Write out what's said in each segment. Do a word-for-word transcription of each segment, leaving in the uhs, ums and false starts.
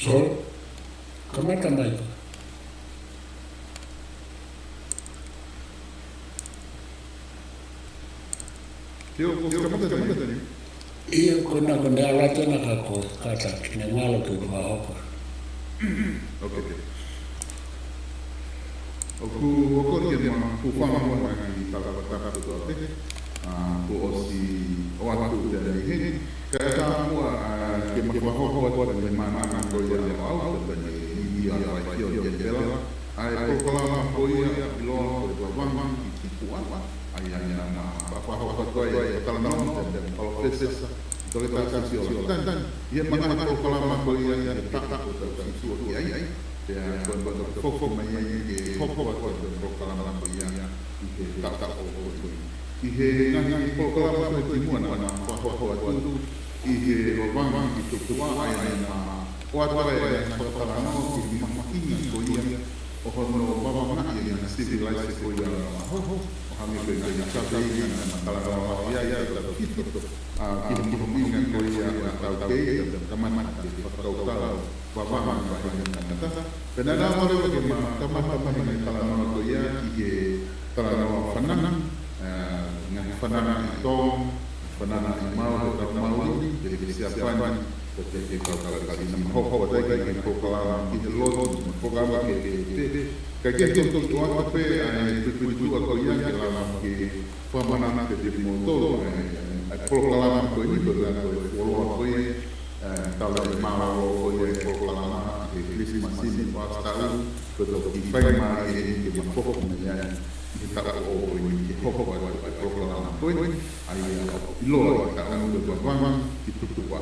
Solo, kamata mai ko. Ke o ko kamata ni. Ia ko na ko ne ala tena ka ko kata ki ne ngalo ke ko hoko. Okay. ʻOku ou kole ke ma hūfanga muʻa ki he tala fakatapu kotoa pē, ʻa, kuo ʻosi ʻoatu pē ʻi heni. Kae ʻatā muʻa, ʻa, ke ma fakahoko atu e maʻuʻanga ko ia ʻaʻau, pea mo e meʻa ʻa e ʻAfio ʻi he pela. ʻA e polokalama ko ia ʻoku ʻiloa ko e Vavanga ki Tupuʻa. ʻA ia naʻa ma fakahoko atu ai e talanoa mo e palōfesa Toketā Siosiua Lafitani ʻi he ngaahi polokalama ko ia ʻi he taʻu kuo tau sio ki ai. Pea ko e meʻa ʻoku foki mai ai ke hoko atu e polokalama ko ia ʻi he taʻu ʻo hoko ʻi. ʻI he ngaahi polokalama ko ē kimuʻa naʻa ma fakahoko atu ʻi he Vavanga ki Tupuʻa, ʻa ia naʻa ma ʻoatu ai e ngaahi fakatalanoa ki he mahuʻinga ko ia ʻo hono vavangaʻi e ngaahi sivilaise ko ia ʻo ʻaho, ʻo hangē ko e ngaahi kaveinga naʻa ma talanoa ki ai ʻi he taʻu hito, ʻa, ki he mahuʻinga ko ia ʻo e taukei, pea kamata ke fakakaukau vavanga ʻa e tangata. Pea naʻa ma lava ke ma kamata mai e talanoa ko ia ki he talanoa fananga, ʻa, ngaahi fananga ʻi Tonga, fananga ʻi Maui, ʻi Maui, pea ki Siapani, pea ki he kau Kalisi. Naʻa ma hoko atu ai ki he polokalama ki he lotu, polokalama kehekehe. Kae kehe, ʻoku ou ʻoatu pē ʻa e puipuituʻa ko ia ke lava ke fakamanatu kiate kimoutolu ʻa e, ʻa e polokalama ko eni, ko e ngaahi fuoloa ko ia, ʻa e tala ʻe mālōlō ko ia e polokalama he Kilisimasi mo e Faʻahitaʻu, ko e toki faingamālie eni ke ma foki mai ai ʻi he taʻu ʻo hoko eni ke hoko atu e polokalama ko eni, ʻa ia ʻoku ʻiloa ʻi he taʻu ni ko e Vavanga ki Tupuʻa.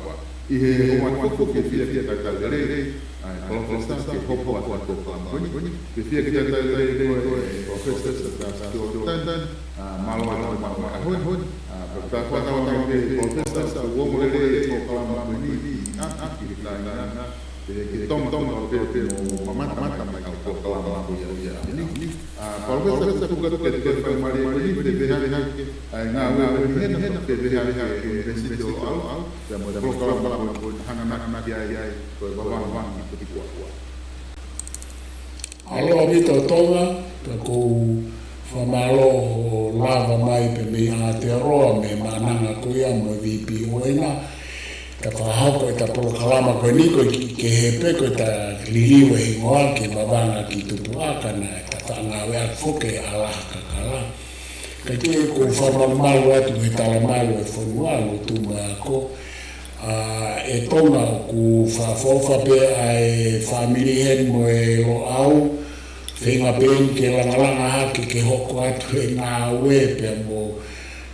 ʻI he ʻoatu foki e fiefia talitali lelei, ʻa e palōfesa ke hoko atu e polokalama ko eni. Fiefia ke talitali lelei koe, ʻe palōfesa Toketā Siosiua Lafitani, ʻa, mālō e tau maʻu e ʻaho ni. ʻA, pea fakatauange pē palōfesa, ʻoku ongo lelei e polokalama ko eni, ʻa, ʻa, ki he kāinga, ʻe, ki Tonga kotoa pē ʻoku nau mamata mai ki he polokalama ko ia ʻi he ʻaho ni. ʻA, palōfesa, ʻoku ou kole atu ke ke fakamālō mai, pea pehē hake, ʻa e ngāue ko eni hena, pea pehē hake e ʻUnivēsiti ʻo Loʻau, pea mo e polokalama ko eni, hanganaki ai, ko e Vavanga ki Tupuʻa. Mālō ʻaupito Tonga, pea ʻoku ou fakamālō hoʻo lava mai pē mei Aotearoa, mei he maʻuʻanga ko ia mo e VPON, ke fakahoko ʻeta polokalama ko eni, ko e kiʻi kehe pē ko ʻeta liliu e hingoa ki he Vavanga ki Tupuʻa, ka naʻe ʻeta faʻa ngāueʻaki foki e ʻalaha kakala. Kae kehe, ʻoku ou fakamalumalu atu he talamalu e fonua, lotu mo e ako. ʻA, ʻe Tonga, ʻoku fakaʻofoʻofa pē ʻa e fāmili heni mo e Loʻau, feinga pē eni ke langalanga hake ke hoko atu e ngāue pea mo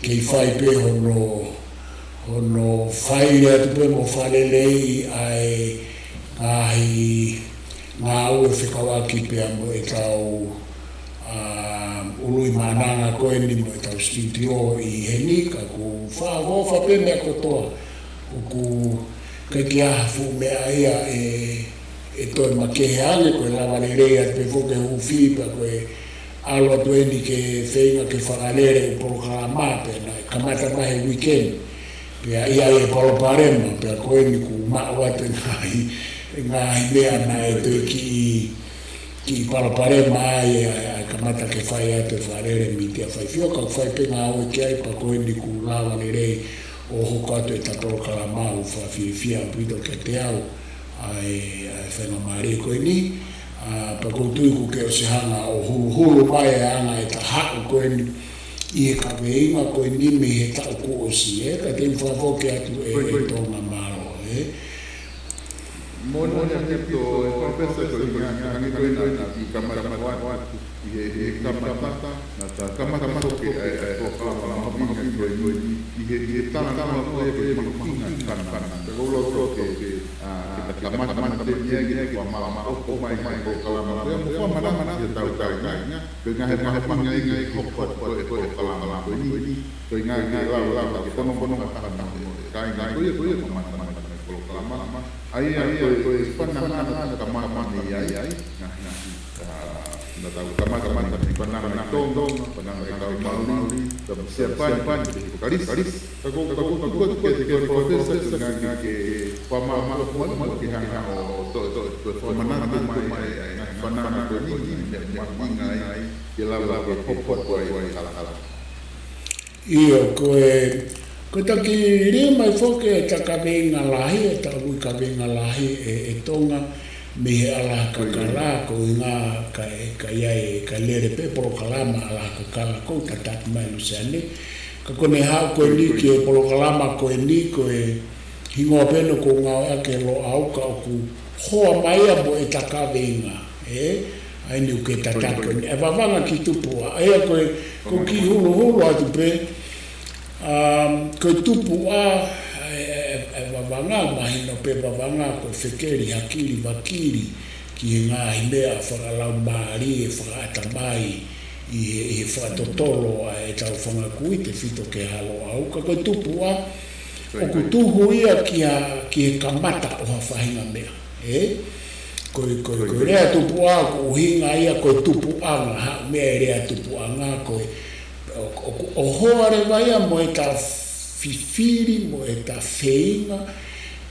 kei fai pē hono, hono fai atu pē mo fakaleleiʻi ʻa e ngaahi ngāue fekauʻaki pea mo ʻetau, ʻa, ului maʻuʻanga ko eni mo ʻetau situtiō ʻi heni, ka ʻoku fakaʻofoʻofa pē meʻa kotoa. ʻOku ʻikai ke ʻi ai ha fuʻu meʻa ia ʻe, ʻe toe makehe ange, ko e lava lelei atu pē foki e huufi, pea ko e ʻalu atu eni ke feinga ke fakalele e polokalama pea naʻe kamata mai he weekend. Pea ʻi ai e palopalema, pea ko eni kuo maʻu atu e ngaahi, e ngaahi meʻa naʻe toe kiʻi, kiʻi palopalema ai, ʻa e, ʻa e kamata ke fai atu e fakalele mītia faifio, ka ʻoku fai pē ngāue ki ai, pea ko eni kuo lava lelei ʻo hoko atu ʻeta polokalama. ʻOku fakafiefia ʻaupito kiate au ʻa e, ʻa e faingamālie ko eni, ʻa, pea ʻoku ou tui ʻoku ke ʻosi hanga ʻo huluhulu mai e anga ʻeta haʻu ko eni ʻi he kaveinga ko eni mei he taʻu kuo ʻosi, ē, ka te u fakafoki atu ʻe, ʻe Tonga, mālō, ē. Moʻoni ʻaupito, ʻe palōfesa, ko e ʻuhinga, hangē ko ia naʻa ku kamata ʻoatu ʻi he, he kamata, naʻa ta kamata foki ʻa e, ʻa e polokalama mahuʻinga ko eni, ʻi he, ʻi he talanoa ko ia ki he mahuʻinga e fananga. Pea ʻoku ou loto ke, ʻa, ke ta kamata mai pē mei ai ke ta fakamālō ʻaupito mai he polokalama ko ia mo fakamanatu ki hotau kāinga, ko e ngaahi mahuʻinga ia ke hoko atu ko ē e polokalama ko eni, ko e ʻuhinga ke lava, lava ke fanongo ʻa e kāinga ko ia, ko ia, kamata mai e polokalama. ʻA ia ko e, ko e fananga naʻa ta kamata mai ai, ʻa, naʻa ta kamata mai e fananga ʻi Tonga, fananga ʻi he kau Mauli, pea mo Siapani, pea mo e kau Kalisi. Ka ʻoku, ka ʻoku ou tuku atu kiate koe palōfesa, ko e ʻuhinga ke, ke fakamālō atu muʻa ke hanga ʻo Ko e, ko e, ko e fakamanatu mai ʻa e ngaahi fananga ko eni, meʻa mahuʻinga ai ke lava ke poupou ai e kalakala. ʻIo, ko e, ko e taki lī mai foki e ta kaveinga lahi, e ta ui kaveinga lahi ʻe, ʻe Tonga, mei he ʻalaha kakala, ko e ʻuhinga ka, ka ʻi ai, ka lele pē polokalama ʻalaha kakala, ko u tataki mai Luseane. Ka ko ʻene haʻu ko eni ki he polokalama ko eni, ko e hingoa pē ʻoku ou ngāueʻaki ʻa e Loʻau ka ʻoku hoa mai ia mo e ta kaveinga, ē? ʻA eni ʻoku ke tataki ʻe Vavanga ki Tupuʻa. ʻA ia ko e, ko e kiʻi huluhulu atu pē, um, ko e Tupuʻa, ʻe, ʻe, ʻe Vavanga, mahino pē Vavanga, ko e fekeli, hakili, vakili, ki he ngaahi meʻa fakalaumālie, fakaʻatamai, ʻi he, ʻi he fakatotolo ʻa ʻetau fanga kui, tefito ki he Loʻau. Ka ko e Tupuʻa, ʻoku tuhu ia ki ha, ki he kamata ʻo ha faʻahinga meʻa, ē? Ko e, ko e, ko e lea Tupuʻa, ʻoku ʻuhinga ia ko e tupuʻanga, haʻu mei he lea tupuʻanga, ko e, ʻo, ʻo, ʻo hoa leva ia mo e ta fifili, mo e ta feinga,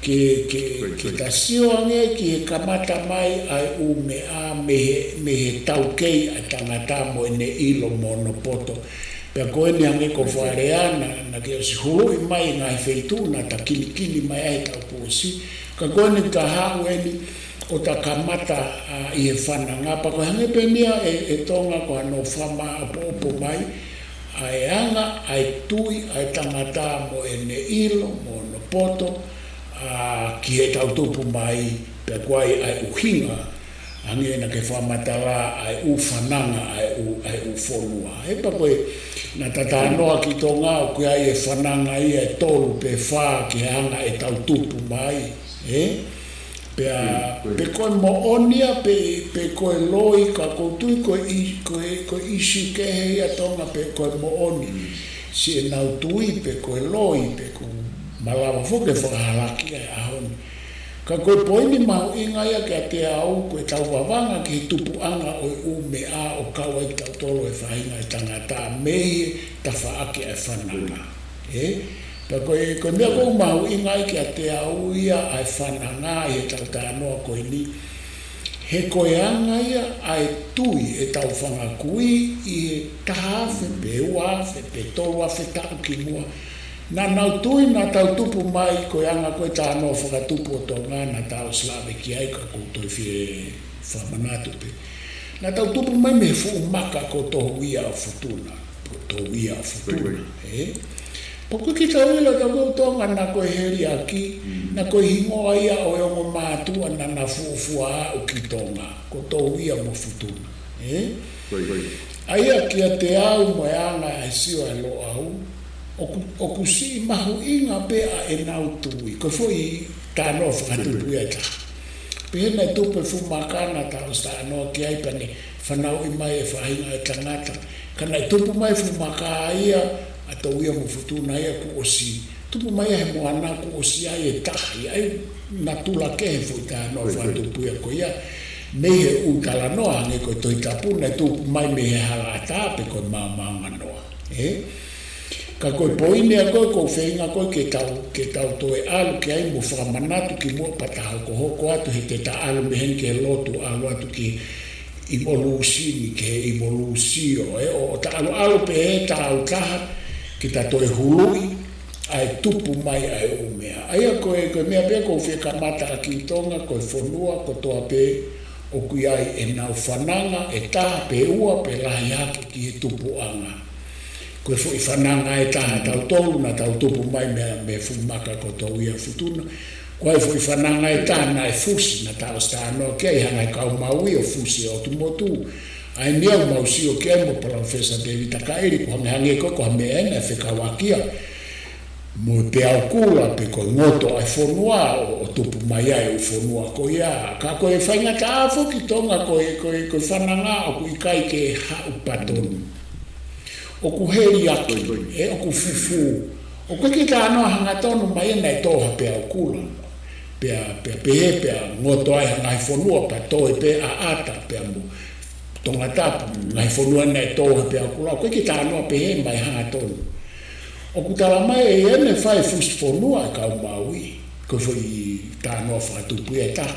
ke, ke, ke ta sio ange ki he kamata mai ʻa e ʻū meʻa mei he, mei he taukei ʻa e tangata mo ʻene ʻilo mo hono poto. Pea ko eni hangē ko Faleana, naʻa ke ʻosi huluʻi mai ngaahi feituʻu naʻa ta kinikini mai ai he taʻu kuo ʻosi. Ka ko eni ta haʻu eni ʻo ta kamata, ʻa, ʻi he fananga. Pea ko e hangē pē eni ia ʻe, ʻe Tonga ko hano fakamaʻopoʻopo mai ʻa e anga ʻa e tui ʻa e tangata mo ʻene ʻilo mo hono poto, ʻa, ki heʻetau tupu mai, pea ko e ʻuhinga, hangē naʻa ke fakamatala ʻa e ʻū fananga, ʻa e ʻū, ʻa e ʻū fonua. Ē, pea ko e, naʻa ta talanoa ki Tonga, ʻoku ʻi ai e fananga ia ʻe tolu pe fā ki he anga ʻetau tupu mai, ē? Pea, pe ko e moʻoni ia, pe, pe ko e loi, ka ʻoku ou tui ko e, ko e, ko e ʻīsiu kehe ia Tonga, pe ko e moʻoni siʻenau tui, pe ko e loi, pe ʻoku malava foki ke fakahalaki ʻa e ʻaho ni. Ka ko e poini mahuʻinga ia kiate au, ko ʻetau vavanga ki he tupuʻanga ʻo e ʻū meʻa ʻo kau ai kitautolu e faʻahinga ʻo e tangata mei he tafaʻaki ʻa e fananga. Ē? Pea ko e, ko e meʻa ʻoku mahuʻinga ai kiate au ia ʻa e fananga ʻi heʻetau talanoa ko eni. He ko e anga ia ʻa e tui ʻetau fanga kui ʻi he taha afe, pe ua afe, pe tolu afe taʻu ki muʻa. Naʻa nau tui naʻa tau tupu mai, ko e anga ko e talanoa fakatupu ʻo Tonga naʻa ta ʻosi lave ki ai, ka ʻoku ou toe fie fakamanatu pē. Naʻa tau tupu mai mei he fuʻu maka ko Touiaʻofutuna. Ko Touiaʻofutuna, ē? Pea ʻoku ʻikai ke tau ʻilo ʻe tautolu Tonga naʻa ko e heliaki, naʻa ko e hingoa ia ʻo e ongo mātuʻa naʻa na fuofua aʻu ki Tonga, ko Touia mo Futuna, ē? ʻA ia kiate au mo e anga ʻa e sio ʻa e Loʻau, ʻoku, ʻoku siʻi mahuʻinga pē ʻa ʻenau tui. Ko e foʻi talanoa fakatupu ia ʻe taha. Pehē naʻe tupu e fuʻu maka naʻa ta ʻosi talanoa ki ai pea ne fanauʻi mai e faʻahinga ʻo e tangata. Ka naʻe tupu mai e fuʻu maka ia ʻa Touia mo Futuna ia kuo ʻosi. Tupu mai ia he moana kuo ʻosi ʻi ai e tahi. ʻA ia naʻa tula kehe e foʻi talanoa fakatupu ia ko ia. Mei he ʻū talanoa hangē ko e Tohi Tapu naʻe tupu mai mei he hala ʻatā pe ko e maomaonganoa. Ē? Ka ko e poini ia ko ē, ʻoku ou feinga ko ē ke tau, ke tau toe ʻalu ki ai mo fakamanatu ki muʻa pea ta hokohoko atu he te ta ʻalu mei heni ki he lotu, ʻalu atu ki he ʻivolūsini, ki he ʻivolūsio, ē, ʻo, ʻo ta ʻaluʻalu pē he taʻu taha, ke ta toe huluʻi ʻa e tupu mai ʻa e ʻū meʻa. ʻA ia ko e, ko e meʻa pē ʻoku ou fie kamata ʻaki Tonga, ko e fonua kotoa pē ʻoku ʻi ai ʻenau fananga ʻe taha pe ua pe lahi hake ki he tupuʻanga. Ko e foʻi fananga ʻe taha ʻa tautolu naʻa tau tupu mai mei, mei he fuʻu maka ko Touia Futuna. Ko e foʻi fananga ʻe taha naʻe fusi, naʻa ta ʻosi talanoa ki ai, hanga ʻe he kau Maui ʻo fusi e ʻotu motu. ʻA eni ʻoku mau sio ki ai mo Palōfesa Tēvita Kaʻili, ko e hangehangē ko e, ko e meʻa ena ʻe fekauʻaki ia mo e peau kula pe ko e ngoto ʻa e fonua ʻo, ʻo tupu mai ai e ʻū fonua ko ia. Ka ko e faingataʻa foki Tonga ko e, ko e, ko e fananga ʻoku ʻikai ke haʻu patonu. ʻOku heliaki, ē, ʻoku fufū. ʻOku ʻikai ke talanoa hangatonu mai ena ʻe tō ha peau kula. Pea, pea pehē, pea ngoto ai ha ngaahi fonua, pea toe pē ʻa ʻAta, pea mo Tongatapu, ngaahi fonua naʻe tō ha peau kula. ʻOku ʻikai ke talanoa pehē mai hangatonu. ʻOku tala mai ʻe ʻi ai ʻene fai fusi fonua ʻa e kau Maui. Ko e foʻi talanoa fakatupu ia ʻe taha.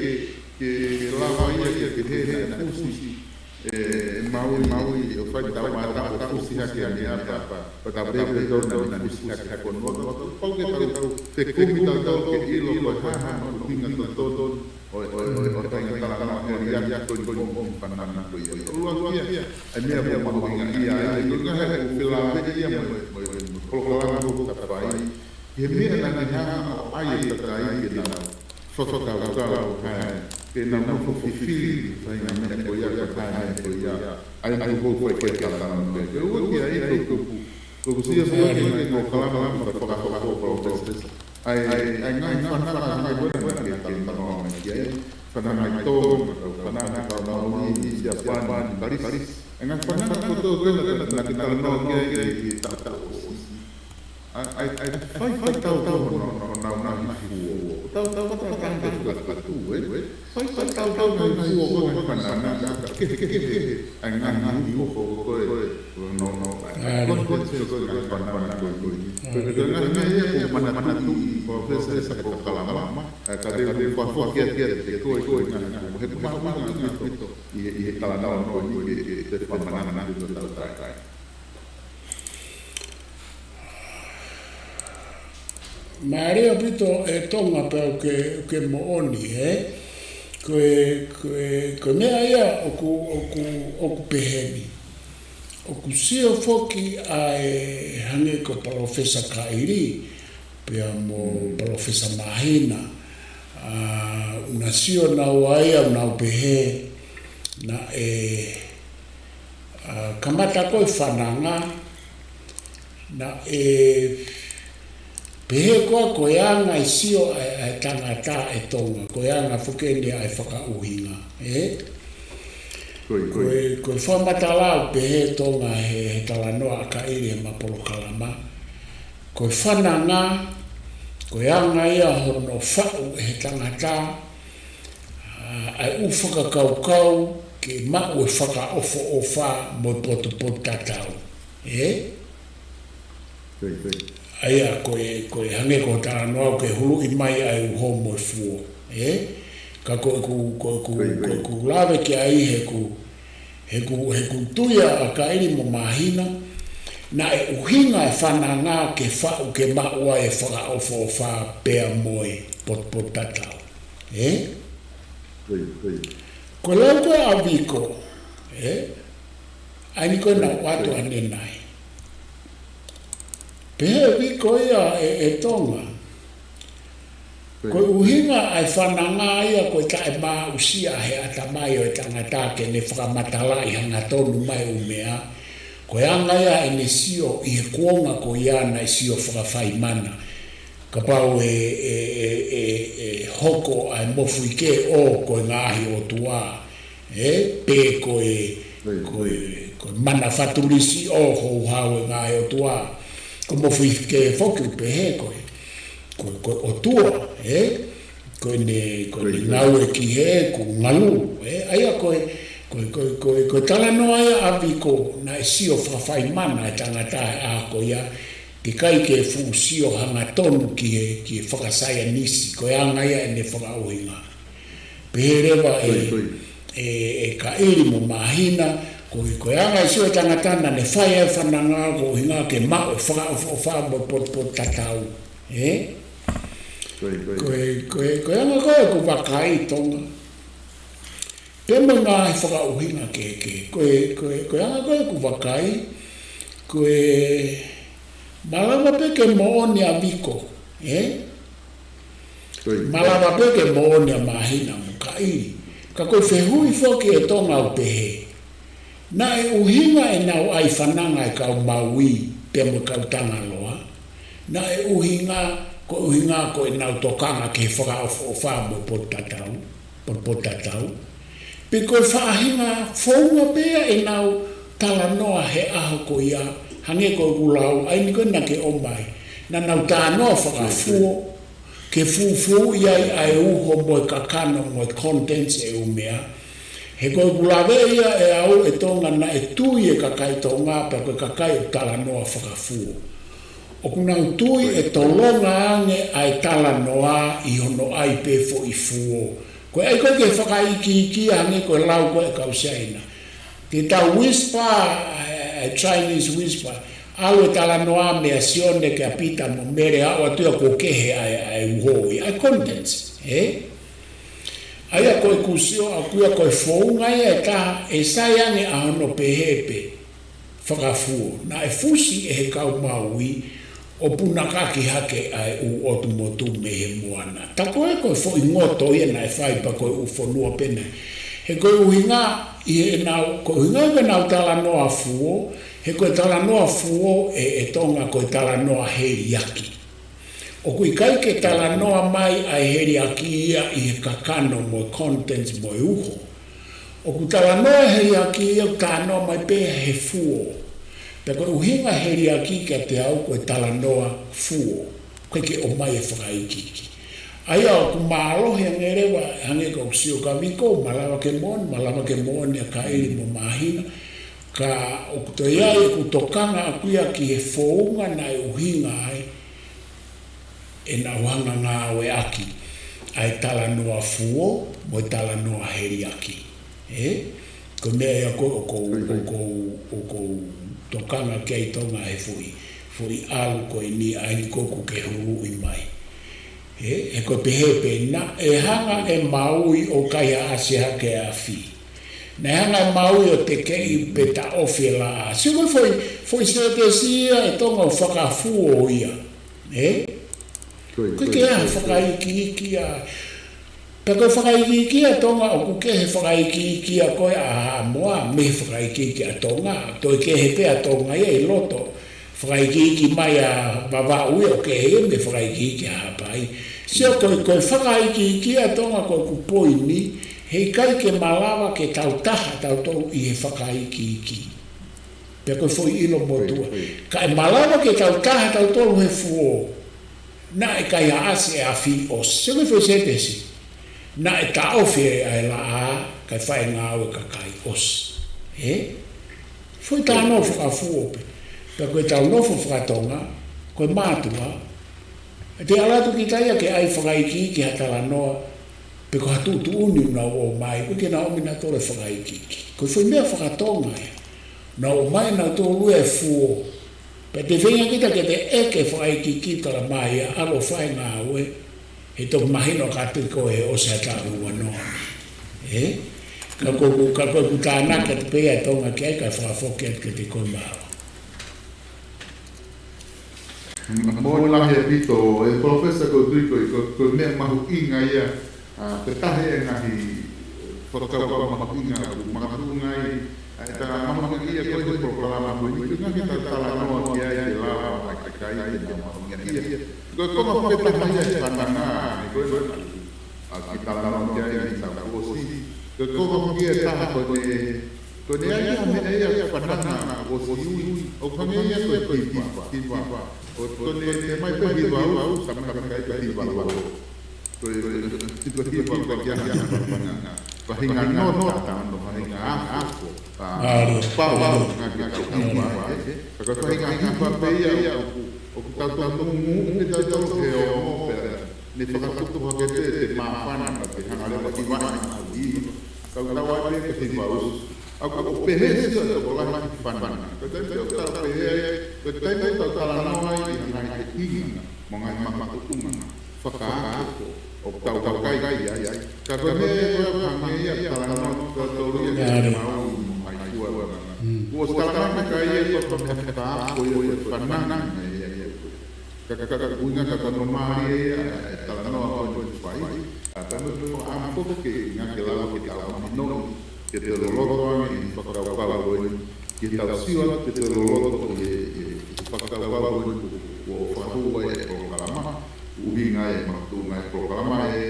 ke, ke lava ia ke, ke he naʻe fusi, ē, ʻe Maui, Maui, ʻo fai tau mā tau fusi hake ʻa Neapa, pea tau pehē pē tau naʻa ne fusi hake ha fonua. Pau ke tau fekumi tautolu ke ʻilo ko e hā hono ʻuhinga totonu ʻo e, ʻo e, ʻo e, ʻo e faʻahinga talanoa ʻa Heliaki ko eni mo e fananga ko ia. ʻUluaki ia, ʻa e meʻa ʻoku mahuʻinga ia ai, ko e ngaahi ʻoku felāveʻi ia mo e, mo e, mo e polokalama ko ē ʻoku ta fai. He meʻa naʻa ne hanga ʻo ʻai e kakai ke nau fakakaukau, ʻa e, ke nau nofo fifili, faʻahinga meʻa ko ia, ko e faʻahinga meʻa ko ia. ʻA ia naʻa ku fai ki ai e talanoa ko ē. Ko e ua ki ai ko ē, ko ʻeku sio ko ē ki he ngaahi polokalama ʻoku ta fakahoko, Palōfesa. ʻA e, ʻa e ngaahi fananga, ngaahi fananga ko ē naʻa ke talanoa mai ki ai. Fananga ʻi Tonga, fananga ʻi Mauli, ʻi Siapani, Kalisi. ʻA e ngaahi fananga kotoa ko ē naʻa ke talanoa ki ai ʻi he taʻu kuo ʻosi. ʻA e, ʻa e, ʻa e fai, fai tautau hono, hono, hono ngaahi fuo. Tautau, tautau, tautau, tautau, tautau, ē? Fai, fai tautau ngaahi fuo ko e ngaahi fananga, ka kehekehe ʻa e ngaahi fuo ko ē, ko e, no, no, ʻa e, ko e, ko e, ko e ngaahi fananga ko ē. Ko e, ko e ngaahi meʻa ia ʻoku ou manatuʻi, Palōfesa, ʻi he polokalama, ʻa e, ka te u fakafoki atu kiate koe, ko e ngaahi, ko e, he ʻoku mahuʻinga ʻaupito ʻi he, ʻi he talanoa ko eni ke, ke, ke fakamanatu ʻa e tau kakai. Mālie ʻaupito ʻe Tonga pea ʻoku ke, ʻoku ke moʻoni, ē? Ko e, ko e, ko e meʻa ia ʻoku, ʻoku, ʻoku pehē ni. ʻOku sio foki ʻa e hangē ko Palōfesa Kaʻili, pea mo Palōfesa Māhina, ʻa, ʻoku na sio naua ia, ʻoku nau pehē, naʻe, ʻa, kamata ko e fananga, naʻe pehē ko ā ko e anga e sio ʻa e, ʻa e tangata ʻi Tonga, ko e anga foki eni ʻa e fakaʻuhinga, ē? Ko e, ko e, ko e fakamatala ʻoku pehē ʻe Tonga he, he talanoa ʻa Kaʻili ʻi heʻema polokalama. Ko e fananga, ko e anga ia hono faʻu ʻe he tangata, ʻa, ʻa e ʻū fakakaukau ke maʻu e fakaʻofoʻofa mo e potupotutatau. Ē? Ko e, ko e. ʻA ia, ko e, ko e hangē ko e talanoa ʻoku ke huluʻi mai ʻa e uho mo e fuo. Ē? Ka ko ʻeku, ko ʻeku, ko e, ko e. Ko ʻeku lave ki ai he ʻoku, he ʻoku, he ʻoku tui ʻa Kaʻili mo Māhina, naʻe ʻuhinga e fananga ke faʻu ke maʻu ai e fakaʻofoʻofa pea mo e potupotutatau. Ē? Ko e, ko e. Ko e lau ko ē ʻa Viko, ē? ʻA eni ko ena ʻoatu ʻanenai. Pehē ʻe Viko ia ʻe, ʻe Tonga. Ko e ʻuhinga ʻa e fananga ia ko e taʻemāʻusia he ʻatamai ʻo e tangata ke ne fakamatalaʻi hangatonu mai ʻū meʻa. Ko e anga ia ʻene sio ʻi he kuonga ko ia naʻe sio fakafaimana. Kapau ʻe, ʻe, ʻe, ʻe, ʻe hoko ʻa e mofuike ʻo ko e ngaahi ʻotua. Ē, pe ko e, ko e, ko e mana fatulisi ʻo houhau e ngaahi ʻotua. Ko e mofuike foki ʻoku pehē ko e, ko e, ko e ʻotua, ē? Ko ʻene, ko ʻene ngāue ki he kuo ngalu, ē? ʻA ia ko e, ko e, ko e, ko e, ko e talanoa ia ʻa Viko naʻe sio fakafaimana e tangata he ʻaho ko ia, teʻeki ai ke fuʻu sio hangatonu ki he, ki he fakasaienisi, ko e anga ia ʻene fakaʻuhinga. Pehē leva ʻe, ʻe, ʻe Kaʻili mo Māhina, ko e, ko e anga e sio e tangata naʻa ne fai ai e fananga ko e ʻuhinga ke maʻu e fakaʻofoʻofa mo e potupotutatau. Ē? Ko e, ko e, ko e anga ko ē ʻoku vakai Tonga. Pea mo e ngaahi fakaʻuhinga kehekehe. Ko e, ko e, ko e anga ko ē ʻoku vakai, ko e malava pē ke moʻoni ʻa Viko. Ē? Malava pē ke moʻoni ʻa Māhina mo Kaʻili. Ka ko e fehuʻi foki ʻe Tonga ʻoku pehē. Naʻe ʻuhinga ʻenau ʻai fananga e kau Maui pea mo e kau Tangaloa. Naʻe ʻuhinga, ko e ʻuhinga ko ʻenau tokanga ki he fakaʻofoʻofa mo e potupotutatau. Potupotutatau. Pe ko e faʻahinga founga pē ia ʻenau talanoa he ʻaho ko ia, hangē ko ʻeku lau, ʻa eni ko ē naʻa ke ʻomai. Naʻa nau talanoa fakafuo, ke fufuuʻi ai ʻa e uho mo e kakano mo e contents ʻo e ʻū meʻa. He ko ʻeku lave ia ʻe au ʻe Tonga naʻe tui e kakai Tonga, pea ko e kakai ʻoku talanoa fakafuo. ʻOku nau tui ʻe tolonga ange ʻa e talanoa ʻi hono ʻai pē foʻi fuo. Ko e ʻai ko ē ke fakaikiiki hangē ko e lau ko ē ʻa e kau Siaina. Ke tau whisper, ʻa e, ʻa e Chinese whisper. ʻAlu e talanoa meia Sione kia Pita mo Mele, aʻu atu ia kuo kehe ʻa e, ʻa e uho ia, ʻa e contents, ē? ʻA ia ko ʻeku sio ʻaʻaku ia ko e founga ia ʻe taha, ʻe sai ange ʻa hono pehē pē fakafuo. Naʻe fusi ʻe he kau Maui ʻo punakaki hake ʻa e ʻū ʻotu motu mei he moana. Tā ko ē ko e foʻi ngoto ia naʻe fai pea ko e ʻū fonua pē ena. He ko e ʻuhinga ʻi heʻenau, ko e ʻuhinga ia ʻenau talanoa fuo, he ko e talanoa fuo ʻe, ʻe Tonga ko e talanoa heliaki. ʻOku ʻikai ke talanoa mai ʻa e heliaki ia ʻi he kakano mo e contents mo e uho. ʻOku talanoa heliaki ia ʻoku talanoa mai pē he fuo. Pea ko e ʻuhinga heliaki kiate au ko e talanoa fuo. ʻOku ʻikai ke ʻomai e fakaikiiki. ʻA ia ʻoku mālohi ange leva, hangē ko ʻeku sio kia Viko, malava ke moʻoni, malava ke moʻoni ʻa Kaʻili mo Māhina. Ka ʻoku toe ʻi ai ʻeku tokanga ʻaʻaku ia ki he founga naʻe ʻuhinga ai ʻenau hanga ngāueʻaki ʻa e talanoa fuo mo e talanoa heliaki. Ē? Ko e meʻa ia ko ē ʻoku ou, ʻoku ou, ʻoku ou tokanga ki ai Tonga he foʻi, foʻi ʻalu ko eni ʻa eni ko ē ʻoku ke huluʻi mai. Ē? He ko e pehē pē naʻe hanga ʻe Maui ʻo kaihaʻasi hake e afi. Naʻe hanga ʻe Maui ʻo tekeʻi pe taʻofi e laʻā. Sio ko e foʻi, foʻi sētesi ia ʻe Tonga ʻoku fakafuo ia. Ē? ʻOku ʻikai ke ʻi ai ha fakaikiiki ia. Pea ko e fakaikiiki ʻa Tonga ʻoku kehe fakaikiiki ia ko ē ʻa Haʻamoa mei he fakaikiiki ʻa Tonga. Toe kehe pē ʻa Tonga ia ʻi loto. Fakaikiiki mai ʻa Vavaʻu ia ʻoku kehe ia mei he fakaikiiki ʻa Haʻapai. Sio ko e, ko e fakaikiiki ʻa Tonga ko ʻeku poini, heʻikai ke malava ke tau taha tautolu ʻi he fakaikiiki. Pea ko e foʻi ʻilo motuʻa. Ka ʻe malava ke tau taha tautolu he fuo. Naʻe kaihaʻasi e afi ʻosi. Sio ko e foʻi sētesi. Naʻe taʻofi ʻa e laʻā, kae fai e ngāue ʻa e kakai ʻosi. Ē? Foʻi talanoa fakafuo pē. Pea ko e talanoa fakatonga, ko e mātuʻa. ʻE te ala atu kita ia ke ʻai fakaikiiki ha talanoa, pe ko ha tuʻutuʻuni ʻoku nau ʻomai, ʻoku ʻikai ke nau ʻomi nautolu e fakaikiiki. Ko e foʻi meʻa fakatonga ia. Nau ʻomai nautolu e fuo. Pea te feinga kita ke te ʻeke fakaikiiki talamai ia ʻalu ʻo fai e ngāue, he toki mahino ka te ko e ʻosi ʻa e taʻu ua noa. Ē? Ka ko, ka ko ʻeku tānaki atu pē ia Tonga ki ai, kae fakafoki atu kiate koe Maʻawa. Moʻoni lahi ʻaupito, ʻe Palōfesa, ko e tui ko, ko, ko e meʻa mahuʻinga ia, ʻa, ko e taha e ngaahi fakakaukau mahuʻinga ʻoku makatuʻunga ai, ʻa e tā mahuʻinga ia ko e polokalama ko eni, ko e ngaahi tā talanoa ki ai, ke lava ʻa e kakai ke nau mahuʻingaʻia. Ko e konga pē taha ia e fananga, ko e ʻa e kiʻi talanoa ki ai ʻi he taʻu kuo ʻosi. Ko e konga pē ia ʻe taha ko ʻene, ko ʻene ʻai ha meʻa ia ʻoku fananga ʻosi ui. ʻOku hangē ia ko e hiva, hiva. ʻOku ne ʻomai pē hiva ʻoku, tamai tamai kai ko e hiva lolo. Ko e, ko e hiva ko e kia na fananga. Faʻahinga nota, faʻahinga ako. ʻA, pau, pau, ngaahi kau kau, ē. Ka ko e faʻahinga hiva pē ia ʻoku, ʻoku tau tau ngungu, ʻoku tau tau he ongo pē. Ne fakatupu hake pē te māfana ka te hanga leva ʻo hivaʻi ʻa e hiva. Kau tau ai pē ke hiva ʻosi. ʻOku, ʻoku pehē ʻe he tokolahi ki he fananga. Ko e taimi ʻoku tau pehē ai, ko e taimi ʻoku tau talanoa ai ʻi he ngaahi tekinga mo e ngaahi makatuʻunga fakaako ʻoku tau vakai ki ai. Ka ko e meʻa ia ʻoku hangē ia talanoa ki tautolu ia ke mau mo hai kuo ʻosi talanoa ki ai ia ko e meʻa fakaako ia ko e fananga ia ia. Ka, ka, ka, ʻuhinga ka ko hono mālie ia e talanoa ko eni ʻoku fai. ʻA, ka ko e ʻamu foki ke ʻuhinga ke lava ke tau mahinoʻi, ke toe loloto ange ʻi he fakakaukau ko eni, ke tau sio atu ke toe loloto ʻi he, ʻi he fakakaukau ko eni kuo, kuo fakahū ai e polokalama, ʻuhinga e makatuʻunga e polokalama ē,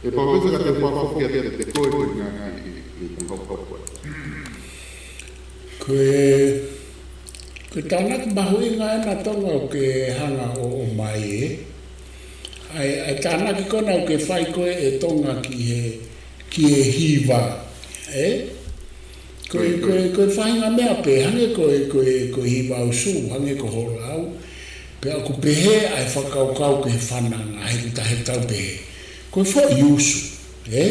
ʻe Palōfesa ka te fakafoki atu kiate koe ko e ʻuhinga ke, ke, ke fakakaukau ko ē. Ko e, ko e tānaki mahuʻinga ena Tonga ʻoku ke hanga ʻo, ʻomai ē. ʻA e, ʻa e tānaki ko ena ʻoku ke fai ko ē ʻe Tonga ki he, ki he hiva, ē? Ko e, ko e, ko e faʻahinga meʻa pē, hangē ko e, ko e, ko e hiva usu, hangē ko hoʻo lau. Pea ʻoku pehē ʻa e fakakaukau ki he fananga, he ʻoku ta, he ʻoku tau pehē. Ko e foʻi usu, ē?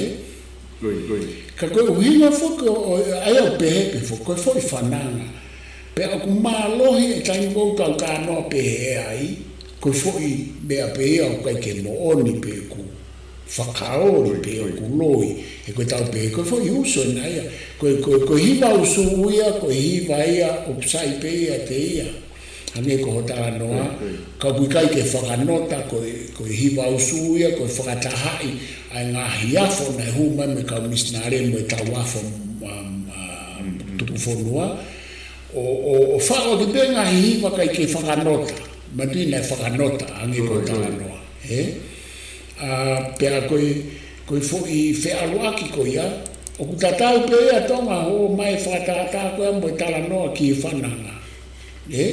Ko e, ko e. Ka ko e ʻuhinga foki ʻo, ʻo, ʻa ia ʻoku pehē pē foki, ko e foʻi fananga. Pea ʻoku mālohi e taimi ʻoku tau talanoa pehē ai, ko e foʻi meʻa pē ia ʻoku ʻikai ke moʻoni pe ʻoku fakaoli pe ʻoku loi, he ko e tau pehē, ko e foʻi usu ena ia, ko e, ko e, ko e hiva usu ia, ko e hiva ia, ʻoku sai pē ia ʻiate ia. Hangē ko hoʻo talanoa, ka ʻoku ʻikai ke fakanota, ko e, ko e hiva usu ia, ko e fakatahaʻi ʻa e ngaahi afo naʻe hū mai mei he kau misinale mo e tau afo, um, um, tuku fonua. ʻO, ʻo, ʻo faʻo ʻaki pē ngaahi hiva ʻikai ke fakanota. Manatuʻi naʻe fakanota, hangē ko hoʻo talanoa. Ē? ʻA, pea ko e, ko e foʻi feʻaluʻaki ko ia, ʻoku tatau pē ia Tonga ʻo ʻomai fakatātā ko ia mo e talanoa ki he fananga. Ē?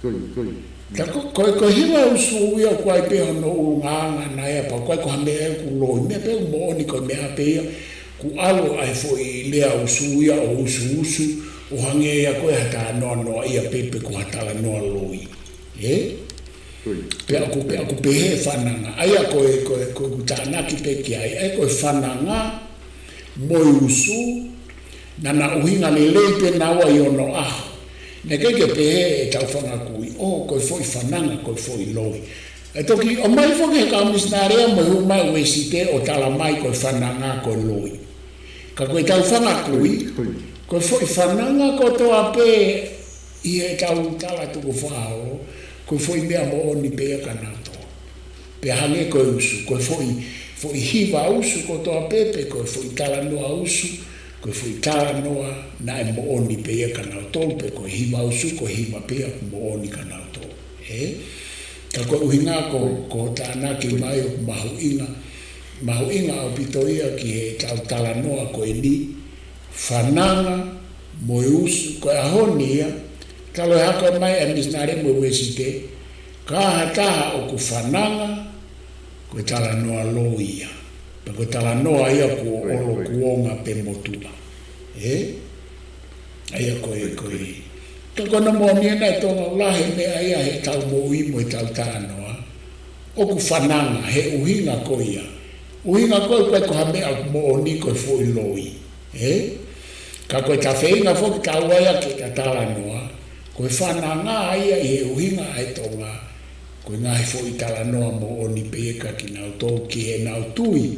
Ko e, ko e. Ka ko, ko e, ko e hiva usu ia ʻoku ʻi ai pē hono ʻulungaanga ena ia pea ʻoku ʻikai ko ha meʻa ʻoku loi, meʻa pē ʻoku moʻoni ko e meʻa pē ia, ʻoku ʻalu ʻa e foʻi lea usu ia ʻo usuusu, ʻo hangē ia ko e ha talanoa noaʻia pē pe ko ha talanoa loi. Ē? Ko e. Pea ʻoku, pea ʻoku pehē fananga. ʻA ia ko e, ko e, ko ʻeku tānaki pē ki ai, ʻa ia ko e fananga, mo e usu, naʻa na ʻuhinga lelei pē naua ʻi onoʻaho. Naʻe ʻikai ke pehē ʻe he tau fanga kui, ʻō, ko e foʻi fananga, ko e foʻi loi. ʻE toki ʻomai foki ʻe he kau misinale ia mo e hū mai Uēsite ʻo tala mai ko e fananga, ko e loi. Ka ko e tau fanga kui, ko e foʻi fananga kotoa pē ʻi he tau tala tukufakaholo, ko e foʻi meʻa moʻoni pē ia kia nautolu. Pea hangē ko e usu, ko e foʻi, foʻi hiva usu kotoa pē, pe ko e foʻi talanoa usu, ko e foʻi talanoa naʻe moʻoni pē ia kia nautolu, pe ko e hiva usu, ko e hiva pē ia ʻoku moʻoni kia nautolu. Ē? Ka ko e ʻuhinga ko, ko hoʻo tānaki mai ʻoku mahuʻinga, mahuʻinga ʻaupito ia ki he tau talanoa ko eni, fananga mo e usu, ko e ʻaho ni ia, talu e hoko mai e misinale mo e Uēsite, ka ha taha ʻoku fananga, ko e talanoa loi ia. Pe ko e talanoa ia kuo ʻolo, kuonga pe motuʻa. Ē? ʻA ia ko e, ko e. Ka ko hono moʻoni ena ʻe Tonga, ʻoku lahi e meʻa ia he tau moʻui mo e tau talanoa ʻoku fananga, he ʻuhinga ko ia. ʻUhinga ko ē ʻoku ʻikai ko ha meʻa ʻoku moʻoni ko e foʻi loi. Ē? Ka ko e tau feinga foki taua ia ke ta talanoa, ko e fananga ia ʻi he ʻuhinga ʻa e Tonga, ko e ngaahi foʻi talanoa moʻoni pē ia kia kinautolu ki heʻenau tui,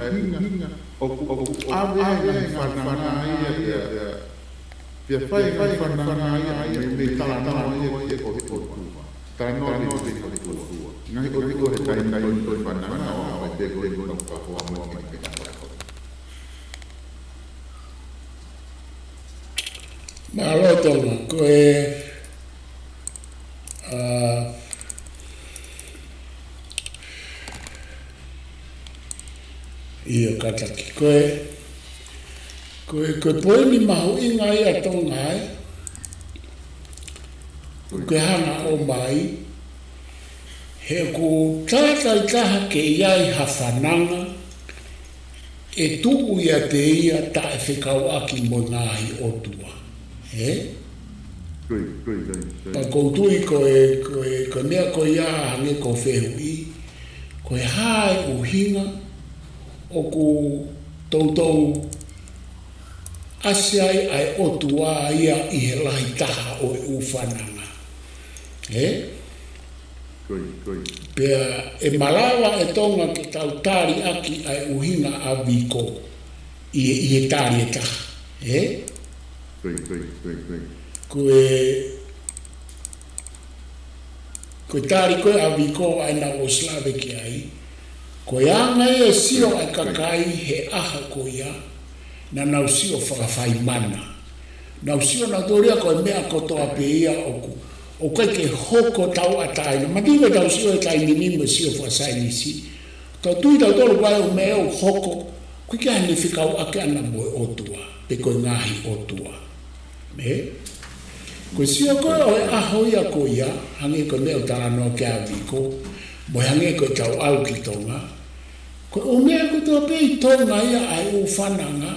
ʻuhinga ʻoku, ʻoku ʻave ai e ngaahi fananga ia, ia, ia, pea fai e ngaahi fananga ia, ia, mei, mei talanoa ia ki he ʻOtua. Talanoa ki he ʻOtua. Ngaahi ʻotua he taimi ko ē ʻo e fananga ʻo ʻave pē ko ē ʻo ka hoa mo e ke. Mālō Tonga, ko e, ā, ʻio kātaki, ko e, ko e, ko e poini mahuʻinga ia Tonga ē, ʻoku ke hanga ʻo ʻomai, he ʻoku taha taha ke ʻi ai ha fananga, ʻe tuʻu ia pē ia taʻe fekauʻaki mo e ngaahi ʻotua. Ē? Pea ʻoku ou tui ko e, ko e, ko e meʻa ko ia hangē ko e fehuʻi, ko e hā e ʻuhinga ʻoku toutou ʻasi ai ʻa e ʻotua ia ʻi he lahi taha ʻo e ʻū fananga. Ē? Pea ʻe malava ʻe Tonga ke tau tali ʻaki ʻa e ʻuhinga ʻa Viko ʻi he, ʻi he tali ʻe taha. Ē? Ko e, ko e tali ko ē ʻa Viko ʻa ē naʻa ku ʻosi lave ki ai. Ko e anga ia e sio ʻa e kakai he ʻaho ko ia, naʻa nau sio fakafaimana. Nau sio nautolu ia ko e meʻa kotoa pē ia ʻoku, ʻoku ʻikai ke hoko tauʻatāina. Mati ko e tau sio he taimi ni mo e sio fakasaienisi. Tau tui tautolu ko e ʻū meʻa ʻoku hoko, ʻoku ʻikai ke ne fekauʻaki ʻana mo e ʻotua, pe ko e ngaahi ʻotua. Ē? Ko e sio ko ē ʻo e ʻaho ia ko ia, hangē ko e meʻa ʻoku talanoa ki ai ʻa Viko, mo e hangē ko e tau ʻalu ki Tonga, ko e ʻū meʻa kotoa pē ʻi Tonga ia ʻa e ʻū fananga,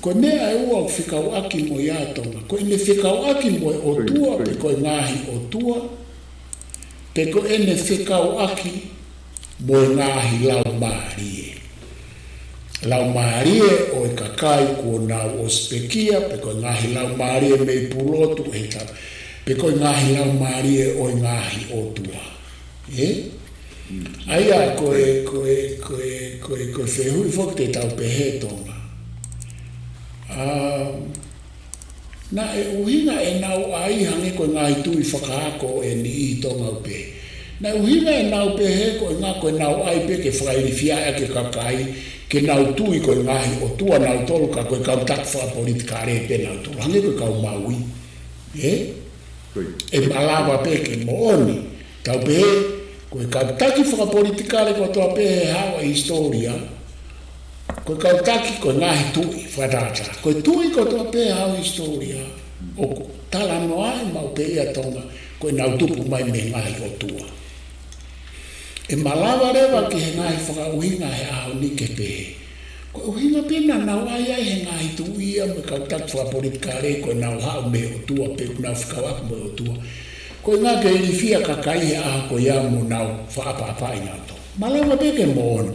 ko e meʻa ʻe ua ʻoku fekauʻaki mo ia ʻa Tonga, ko ʻene fekauʻaki mo e ʻotua, pe ko e ngaahi ʻotua, pe ko ʻene fekauʻaki mo e ngaahi laumālie. Laumālie ʻo e kakai kuo nau ʻosi pekia, pe ko e ngaahi laumālie mei Pulotu he tau, pe ko e ngaahi laumālie ʻo e ngaahi ʻotua. Ē? ʻA ia ko e, ko e, ko e, ko e, ko e fehuʻi foki te tau pehē Tonga. Ā, naʻe ʻuhinga ʻenau ʻai hangē ko e ngaahi tui fakaako ʻe niʻihi Tonga ʻo pehē. Naʻe ʻuhinga ʻenau pehē ko e ngaahi ko ʻenau ʻai pē ke fakailifia ʻaki e kakai, ke nau tui ko e ngaahi ʻotua nautolu ka ko e kau taki fakapolitikale pē nautolu. Hangē ko e kau Maui. Ē? ʻE malava pē ke moʻoni. Tau pehē, ko e kau taki fakapolitikale kotoa pē he haʻu ʻa e hisitōlia, ko e kau taki ko e ngaahi tuʻi fakatātā. Ko e tuʻi kotoa pē he haʻu ʻa e hisitōlia, ʻoku talanoa ai maʻu pē ia Tonga, ko ʻenau tupu mai mei he ngaahi ʻotua. ʻE malava leva ki he ngaahi fakaʻuhinga he ʻaho ni ke pehē. Ko e ʻuhinga pē naʻa nau ʻai ai he ngaahi tuʻi ia mo e kau taki fakapolitikale ko ʻenau haʻu mei he ʻotua pe ʻoku nau fekauʻaki mo e ʻotua. Ko e ngaahi ke ilifia kakai he ʻaho ko ia mo nau fakaʻapaʻapaʻi nautolu. Malava pē ke moʻoni.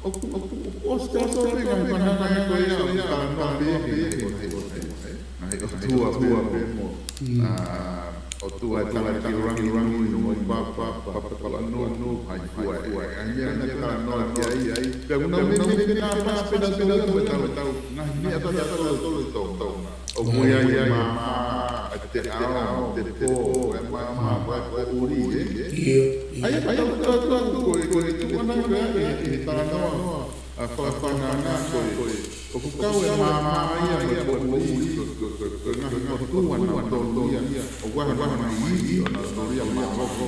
ʻOku, ʻoku, ʻoku ʻosi tau tō pē ngaahi panaka ko ia, ʻoku talanoa pē ki he ngaahi ʻotua, ngaahi ʻotua pē mo, ʻa, ʻotua ʻe tala ki langi, langi, mo e papa, papa, papa, no, no, hai fua, ʻa ia naʻe talanoa ki ai, ai. Pea ʻoku nau meimei pē nā pasi pē nautolu ia mo ʻetau, ʻetau ngaahi meʻa tatau tolo i Tonga. ʻOku ʻi ai e maama, ʻa e teʻao, te pō, e maama, ʻa e poʻuli, ē? ʻIo, ʻio. ʻA ia, ʻa ia, tau, tau, tau, ko e, ko e tuʻu ʻana ko ē ʻi he, ʻi he talanoa, ʻa, fakafananga ko ē, ko ē. ʻOku kau e maama ia mo e poʻuli, ko, ko, ko, ko e ngaahi ʻotua nautolu ia, ʻoku ʻi ai ha ngaahi ivi ʻo nautolu ia mālohi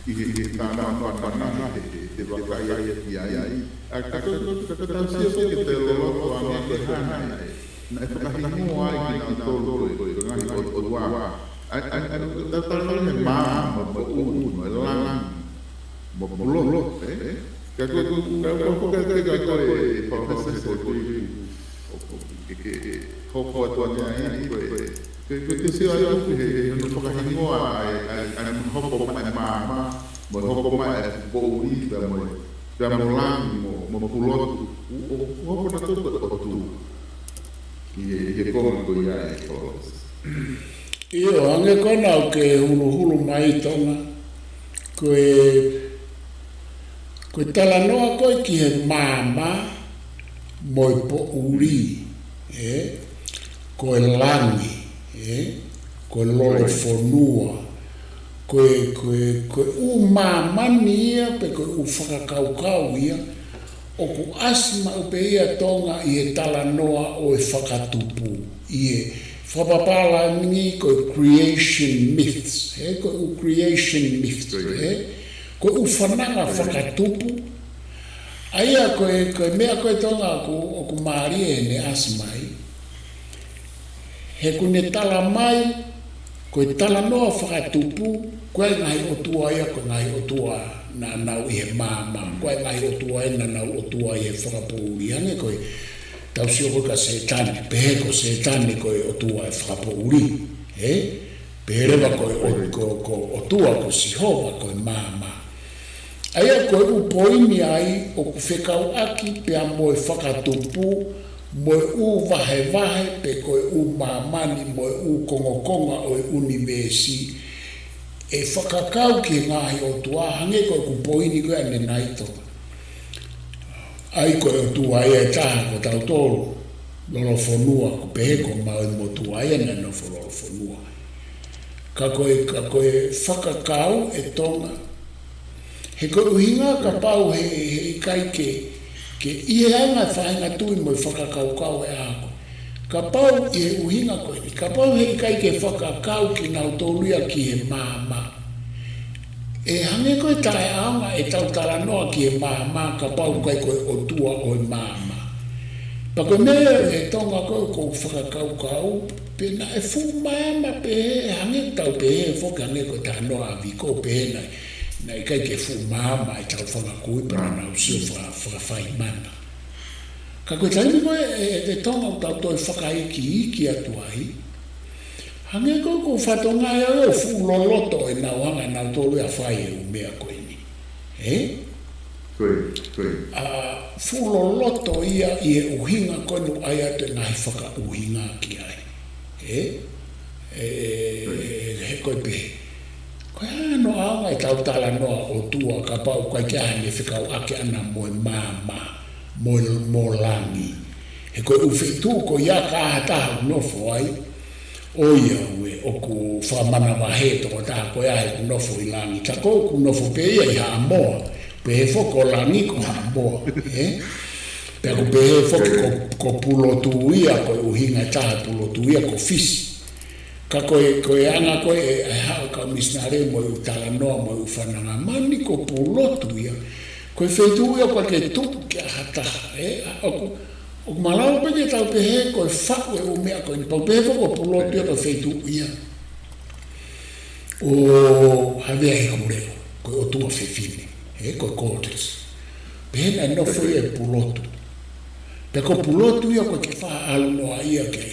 ʻi he, ʻi he talanoa fakafananga he, he, he vakai ai ki ai. ʻA, ka, ka, ka, ka tau sio pē ki he loloto ange ko e hā naʻe, naʻe fakahingoa ai kinautolu ko e, ko e ngaahi ʻotua. ʻA, ʻa, ʻa, tau talanoa he maama, mo e poʻuli, mo e langi, mo e pulotu, ē? Ka ko, ko, ka, ka, ko, ka, ka, ka ko e, e palōfesa ko e, ko e, ko e, ke, ke, ke hoko atu ange ai, ko e, ke, ke, ke sio atu ki he, he, he fakahingoa ʻa e, ʻa e, ʻa e hoko mai e maama, mo e hoko mai e poʻuli, pea mo e, pea mo langi, mo, mo pulotu, ʻo, ʻo, ʻo hoko nautolu ko e ʻotua. ʻI he, ʻi he konga ko ia ʻa e palōfesa. ʻIo, hangē ko ena ʻoku ke huluhulu mai Tonga, ko e, ko e talanoa ko ē ki he maama mo e poʻuli, ē? Ko e langi, ē? Ko e lolofonua, ko e, ko e, ko e ʻū māmani ia, pe ko e ʻū fakakaukau ia, ʻoku ʻasi maʻu pē ia Tonga ʻi he talanoa ʻo e fakatupu, ʻi he fakapapālangi ko e creation myths, ē, ko e ʻū creation myths, ē, ko e ʻū fananga fakatupu, ʻA ia ko e, ko e meʻa ko ē Tonga ʻoku, ʻoku mālie ʻene ʻasi mai. He ʻoku ne tala mai, ko e talanoa fakatupu, ko e ngaahi ʻotua ia, ko e ngaahi ʻotua naʻa nau ʻi he maama, ko e ngaahi ʻotua ia naʻa nau ʻotua ʻi he fakapoʻuli. Hangē ko e tau sio ko ē kia Sētane, pehē ko Sētane ko e ʻotua ʻo e fakapoʻuli, ē? Pehē leva ko e ʻo-, ko, ko e ʻotua ko Sihova ko e maama. ʻA ia ko e ʻū poini ai ʻoku fekauʻaki pea mo e fakatupu, mo e ʻū vahevahe pe ko e ʻū māmani, mo e ʻū kongokonga ʻo e ʻunivēsi, ʻe fakakau ki he ngaahi ʻotua, hangē ko ʻeku poini ko ē ʻanenai Tonga. ʻA ia ko e ʻotua ia ʻe taha ko tautolu, Lolofonua, ʻoku pehē ko Maui Motu ia naʻe nofo Lolofonua. Ka ko e, ka ko e fakakau ʻe Tonga. He ko e ʻuhinga kapau he, he ʻikai ke, ke ʻi he anga e faʻahinga tui mo e fakakaukau ʻe ako. Kapau ʻi he ʻuhinga ko eni, kapau he ʻikai ke fakakau kinautolu ia ki he maama. ʻE hangē ko e taʻeʻaonga ʻetau talanoa ki he maama, kapau ʻikai ko e ʻotua ʻo e maama. Pea ko e meʻa ʻe Tonga ko ē ʻoku ou fakakaukau, pe naʻe fuʻu maama pehē, hangē tau pehē foki hangē ko e talanoa ʻa Viko pehē naʻe, naʻe ʻikai ke fuʻu maama ʻetau fanga kui pea naʻa nau sio faka-, fakafaimana. Ka ko e taimi ko ē ʻe, ʻe, ʻe Tonga ʻoku tau toe fakaikiiki atu ai. Hangē ko ē ʻoku ou fatongia ʻo fuʻu loloto ʻenau anga ʻenau tolu ia fai e ʻū meʻa ko eni. Ē? Ko e, ko e. ʻA, fuʻu loloto ia ʻi he ʻuhinga ko ē ʻoku ʻai atu e ngaahi fakaʻuhinga ki ai. Ē? Ē, he ko e pehē. Ko e hā hono ʻaonga ʻetau talanoa ʻotua kapau ʻoku ʻikai ke ʻi ai hano fekauʻaki ʻana mo e maama, mo, mo langi. He ko e ʻū feituʻu ko ia ka ʻi ai ha taha ʻoku nofo ai, ʻoiauē, ʻoku fakamanavahē tokotaha ko ia he ʻoku nofo ʻi langi. Ka ko ʻoku nofo pē ia ʻi Haʻamoa, pehē foki ko langi ko Haʻamoa, ē? Pea ʻoku pehē foki ko, ko Pulotu ia, ko e ʻuhinga ʻe taha Pulotu ia ko Fisi. Ka ko e, ko e anga ko ē ʻe, ʻe haʻu e kau misinale mo e ʻū talanoa mo e ʻū fananga, mahalo ko Pulotu ia. Ko e feituʻu ia ʻoku ʻikai ke tuku ki ai ha taha, ē? ʻA, ʻoku, ʻoku malava pē ke tau pehē ko e faʻu e ʻū meʻa ko eni, pau pehē foki ko Pulotu ia ko e feituʻu ia ʻo Havea Hikuleʻo, ko e ʻotua fefine, ē, ko e goddess. Pehē naʻe nofo ia ʻi Pulotu. Pea ko Pulotu ia ʻoku ʻikai ke faʻa ʻalu noa ia ke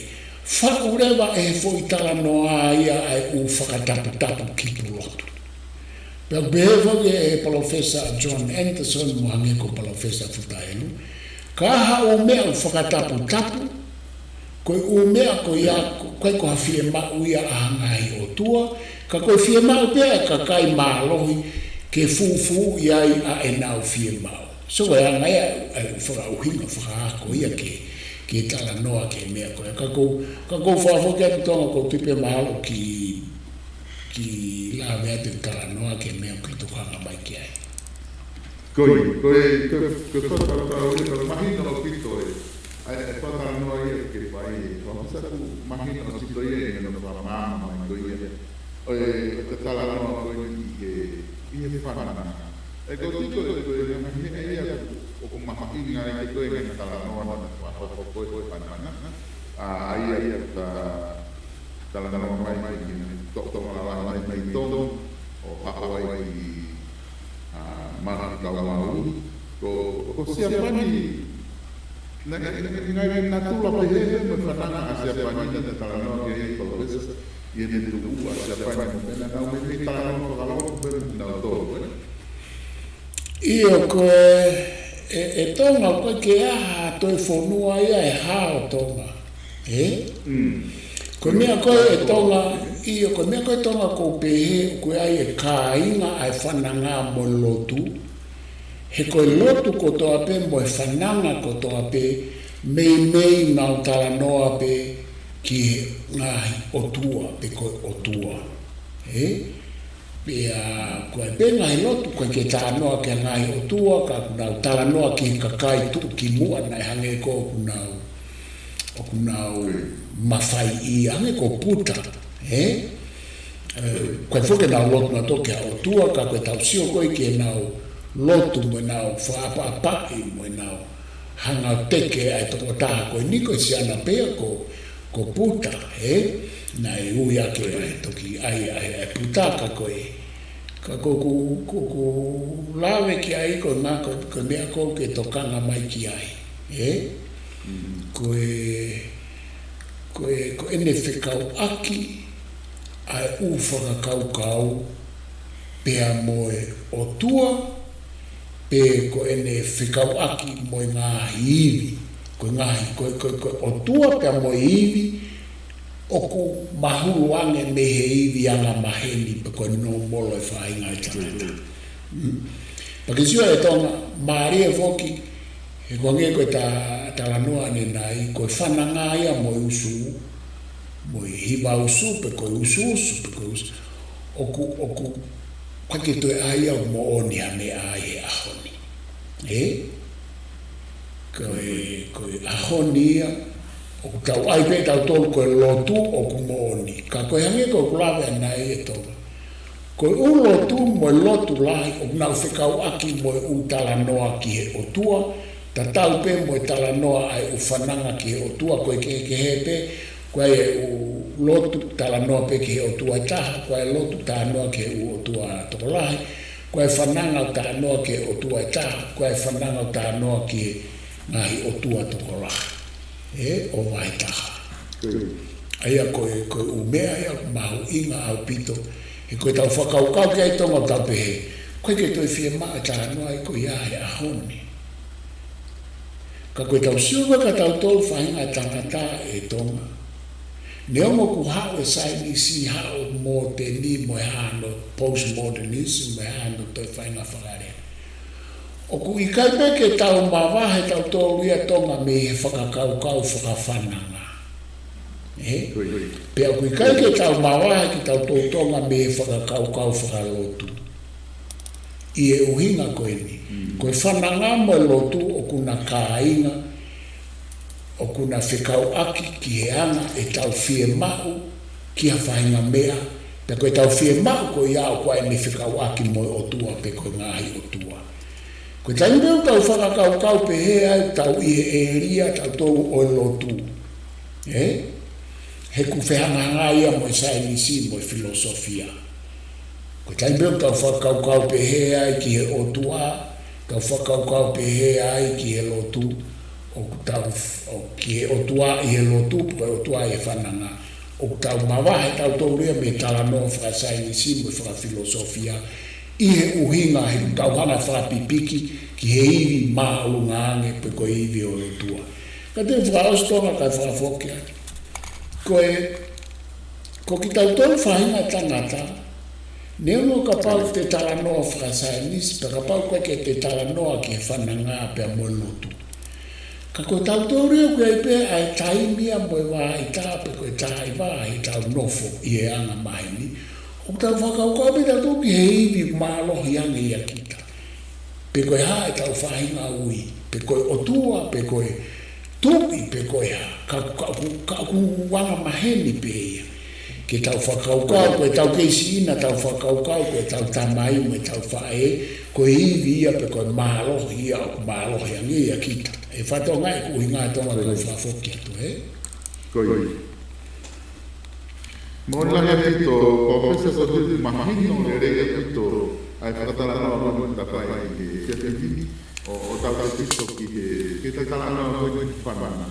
faʻu leva ʻe he foʻi talanoa ia ʻa e ʻū fakataputapu ki Pulotu. Pea ʻoku pehē foki ʻe Palōfesa John Anderson mo hangē ko Palōfesa Futa Helu, ka ʻi ai ha ʻū meʻa ʻoku fakataputapu, ko e ʻū meʻa ko ia, ko, ʻikai ko ha fiemaʻu ia ʻa e ngaahi ʻotua, ka ko e fiemaʻu pē ʻa e kakai mālohi ke fufū ʻi ai ʻa ʻenau fiemaʻu. So, ko e anga ia ʻa e fakaʻuhinga fakaako ia ke, ke talanoa ki he meʻa ko ia. Ka ʻoku ou, ka ʻoku ou fakafoki atu Tonga ʻoku ou tui pē mahalo ke, ke lave atu e talanoa ki he meʻa ʻoku ke tokanga mai ki ai. Ko e, ko e, ko e, ko e fakakaukau ia, ko e mahino ʻaupito ē. ʻA e, ʻa e fakatalanoa ia ke fai ē. Ko e meʻa ʻoku mahino ʻaupito ia ʻi hono fakamaama mai ko ia ʻo e, ʻo e talanoa ko eni ʻi he, ʻi he fananga. ʻE ko e tito ē ko e ngaahi meʻa ia ʻoku, ʻoku mahuʻinga ai ko e ngaahi talanoa naʻa nau fakahoko ko ē ʻi he fananga. ʻA, ʻa ia ʻoku ta talanoa mai ki he toʻotoʻo lalahi mai mei Tonga ʻo haʻu ai ki, ʻa, Manuʻa ki Kaumaui. Ko, ko Siapani, naʻe, naʻe, naʻe, naʻe natula pehē mo e fananga ʻa Siapani naʻa ta talanoa ki ai Palōfesa, ʻi heʻene tuʻu ʻa Siapani mo e meʻa naʻa nau meimei talanoa fakaloloto pē mo kinautolu, ē? ʻIo, ko e, ʻe, ʻe Tonga, ʻoku ʻikai ke ʻi ai ha toe fonua ia ʻe hao Tonga. Ē? Mm. Ko e meʻa ko ē ʻe Tonga, ʻio, ko e meʻa ko ē ʻe Tonga ʻoku ou pehē, ʻoku ʻi ai e kāinga ʻa e fananga mo e lotu. He ko e lotu kotoa pē mo e fananga kotoa pē, meimei nau talanoa pē ki he ngaahi ʻotua, pe ko e ʻotua. Ē? Pea ko e pē ngaahi lotu, ʻoku ʻikai ke talanoa ki he ngaahi ʻotua, ka ʻoku nau talanoa ki he kakai tuʻukimuʻa naʻe hangē ko ē ʻoku nau, ʻoku nau mafaiʻi, hangē ko Puta, ē? Ē, ʻoku ʻikai foki ke nau lotu nautolu ki ha ʻotua, ka ko e tau sio ko ē ki heʻenau lotu mo ʻenau fakaʻapaʻapaʻi mo ʻenau hanga ʻo teke ʻa e tokotaha ko eni ko e siana pē ia ko, ko Puta, ē? Naʻe ui ake ʻa e toki ʻai, ʻai, ʻai Puta ka ko e, ka ko ʻeku, ko ʻeku lave ki ai ko e ngaahi ko, ko e meʻa ko ē ke tokanga mai ki ai, ē? Ko e, ko e, ko ʻene fekauʻaki ʻa e ʻū fakakaukau pea mo e ʻOtua, pe ko ʻene fekauʻaki mo e ngaahi ivi, ko e ngaahi, ko, ko, ko e ʻOtua pea mo e ivi, ʻoku mahulu ange mei he ivi angamaheni pe ko e nōmolo e faʻahinga ʻo e tangata. Mm. Pea ke sio ʻe Tonga, mālie foki, he ko e hangē ko e ta-, talanoa ʻanenai, ko e fananga ia mo e usu, mo e hiva usu, pe ko e usuusu, pe ko e usu. ʻOku, ʻoku, ʻikai ke toe ʻai ia ʻo moʻoni ha meʻa ʻi he ʻaho ni. Ē? Ko e, ko e ʻaho ni ia, ʻoku tau ʻai pē tautolu ko e lotu ʻoku moʻoni. Ka ko e hangē ko ʻeku lave ʻanenai ʻe Tonga. Ko e ʻū lotu mo e lotu lahi ʻoku nau fekauʻaki mo e ʻū talanoa ki he ʻOtua, tatau pē mo e talanoa ʻa e ʻū fananga ki he ʻOtua, ko e kehekehe pē, ko e ʻū lotu talanoa pē ki he ʻOtua ʻe taha, ko e lotu talanoa ki he ʻū ʻotua tokolahi, ko e fananga talanoa ki he ʻOtua ʻe taha, ko e fananga talanoa ki he ngaahi ʻotua tokolahi. Ē, ʻo vahe taha. ʻA ia ko e, ko e ʻū meʻa ia mahuʻinga ʻaupito. He ko ʻetau fakakaukau ki ai Tonga ʻoku tau pehē, ʻoku ʻikai ke toe fiemaʻu e talanoa ia ko ia he ʻaho ni. Ka ko ʻetau sio ka tautolu faʻahinga tangata ʻe Tonga. Neongo ʻoku haʻu e saienisi, haʻu e mōteni mo e hano postmodernism, mo e hano toe faʻahinga fakalea. ʻOku ʻikai pē ke tau mavahe tautolu ia Tonga mei he fakakaukau fakafananga. Ē? Pea ʻoku ʻikai ke tau mavahe kitautolu Tonga mei he fakakaukau fakalotu. ʻI he ʻuhinga ko eni. Mm. Ko e fananga mo e lotu ʻoku na kāinga, ʻoku na fekauʻaki ki he anga ʻetau fiemaʻu ki ha faʻahinga meʻa, pea ko ʻetau fiemaʻu ko ia ʻoku ʻai ʻene fekauʻaki mo e ʻOtua pe ko e ngaahi ʻotua. Ko e taimi pē ʻoku tau fakakaukau pehē ai ʻoku tau ʻi he ʻēlia tautolu ʻo e lotu. Ē? He ʻoku fehangahanga ia mo e saienisi mo e filosofia. Ko e taimi pē ʻoku tau fakakaukau pehē ai ki he ʻOtua, tau fakakaukau pehē ai ki he lotu, ʻoku tau f-, ʻo ki he ʻOtua ʻi he lotu, pe ko e ʻOtua ʻi he fananga. ʻOku tau mavahe tautolu ia mei he talanoa fakasaienisi mo e fakafilosofia, ʻi he ʻuhinga he ʻoku tau hanga fakapipiki ki he ivi māʻolunga ange pe ko e ivi ʻo e ʻOtua. Ka te u fakaʻosi Tonga kae fakafoki atu. Ko e, ko kitautolu faʻahinga tangata, neongo kapau te talanoa fakasaienisi, pea kapau ʻoku ʻikai ke te talanoa ki he fananga pea mo e lotu. Ka ko tautolu ia ʻoku ʻi ai pē ʻa e taimi ia mo e vahaʻa ʻi taha pe ko e taha hiva ʻi heʻetau nofo ʻi he angamaheni. ʻOku tau fakakaukau pē tautolu ki he ivi mālohi ange ʻia kita. Pe ko e hā ʻetau faʻahinga ui, pe ko e ʻOtua, pe ko e tuʻi, pe ko e hā, ka, ka, ka, ka ʻoku angamaheni pē ia. Ke tau fakakaukau, ko ʻetau kei siʻi na tau fakakaukau, ko ʻetau tamai mo ʻetau faʻē, ko e ivi ia pe ko e mālohi ia ʻoku mālohi ange ʻia kita. ʻE fakatonga ʻeku ʻuhinga Tonga kae fakafoki atu, ē? Ko ia. Mālō lahi ʻaupito, Professor Sotiri, mahino lelei ʻaupito ʻa e fakatalanoa ko eni naʻe fai ʻi he efiafi ni, ʻo, ʻo tau tau sio ki he, ki he talanoa ko eni ki he fananga.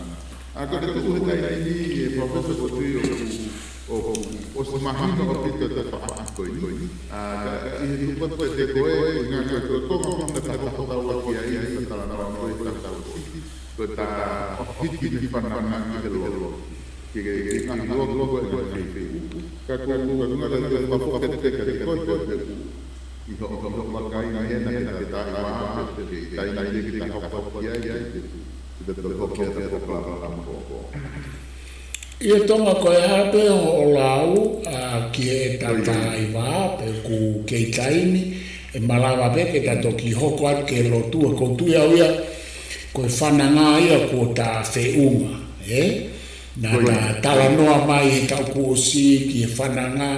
ʻA, ka te u tuʻu he taimi ni, ʻe Professor Sotiri, ʻoku, ʻoku ʻosi mahino ʻaupito e tafaʻaki ko eni. ʻA, ka, ka ʻi he tuʻu atu ʻiate koe, ko e ngaahi ko e ko e konga ko eni naʻa tau hoko atu ki ai ʻi he talanoa ko eni, tau tau sio. Ko e ta hiki ni fananga ki he lotu. Ke, ke, ke ngaahi lotu ko e ngaahi feituʻu. Ka ko, ko, ko e ngaahi lotu ko e te ka te ko e te te ʻi hoʻo, ʻi hoʻo vakai ni he naʻe te ta ʻi vā, te, te, te, tai nai te kita hoko ki ai, te, te, te, te hoko ki ai, te hoko ki ai, te hoko ki ai. ʻIo Tonga, ko e hā pē hoʻo lau, ʻa, ki he ta ta ʻi vā, pe ʻoku kei taimi, ʻe malava pē ke ta toki hoko atu ki he lotu, ʻa, ʻoku ou tui au ia, ko e fananga ia kuo ta feʻunga, ē? Naʻa ta talanoa mai he taʻu kuo ʻosi ki he fananga,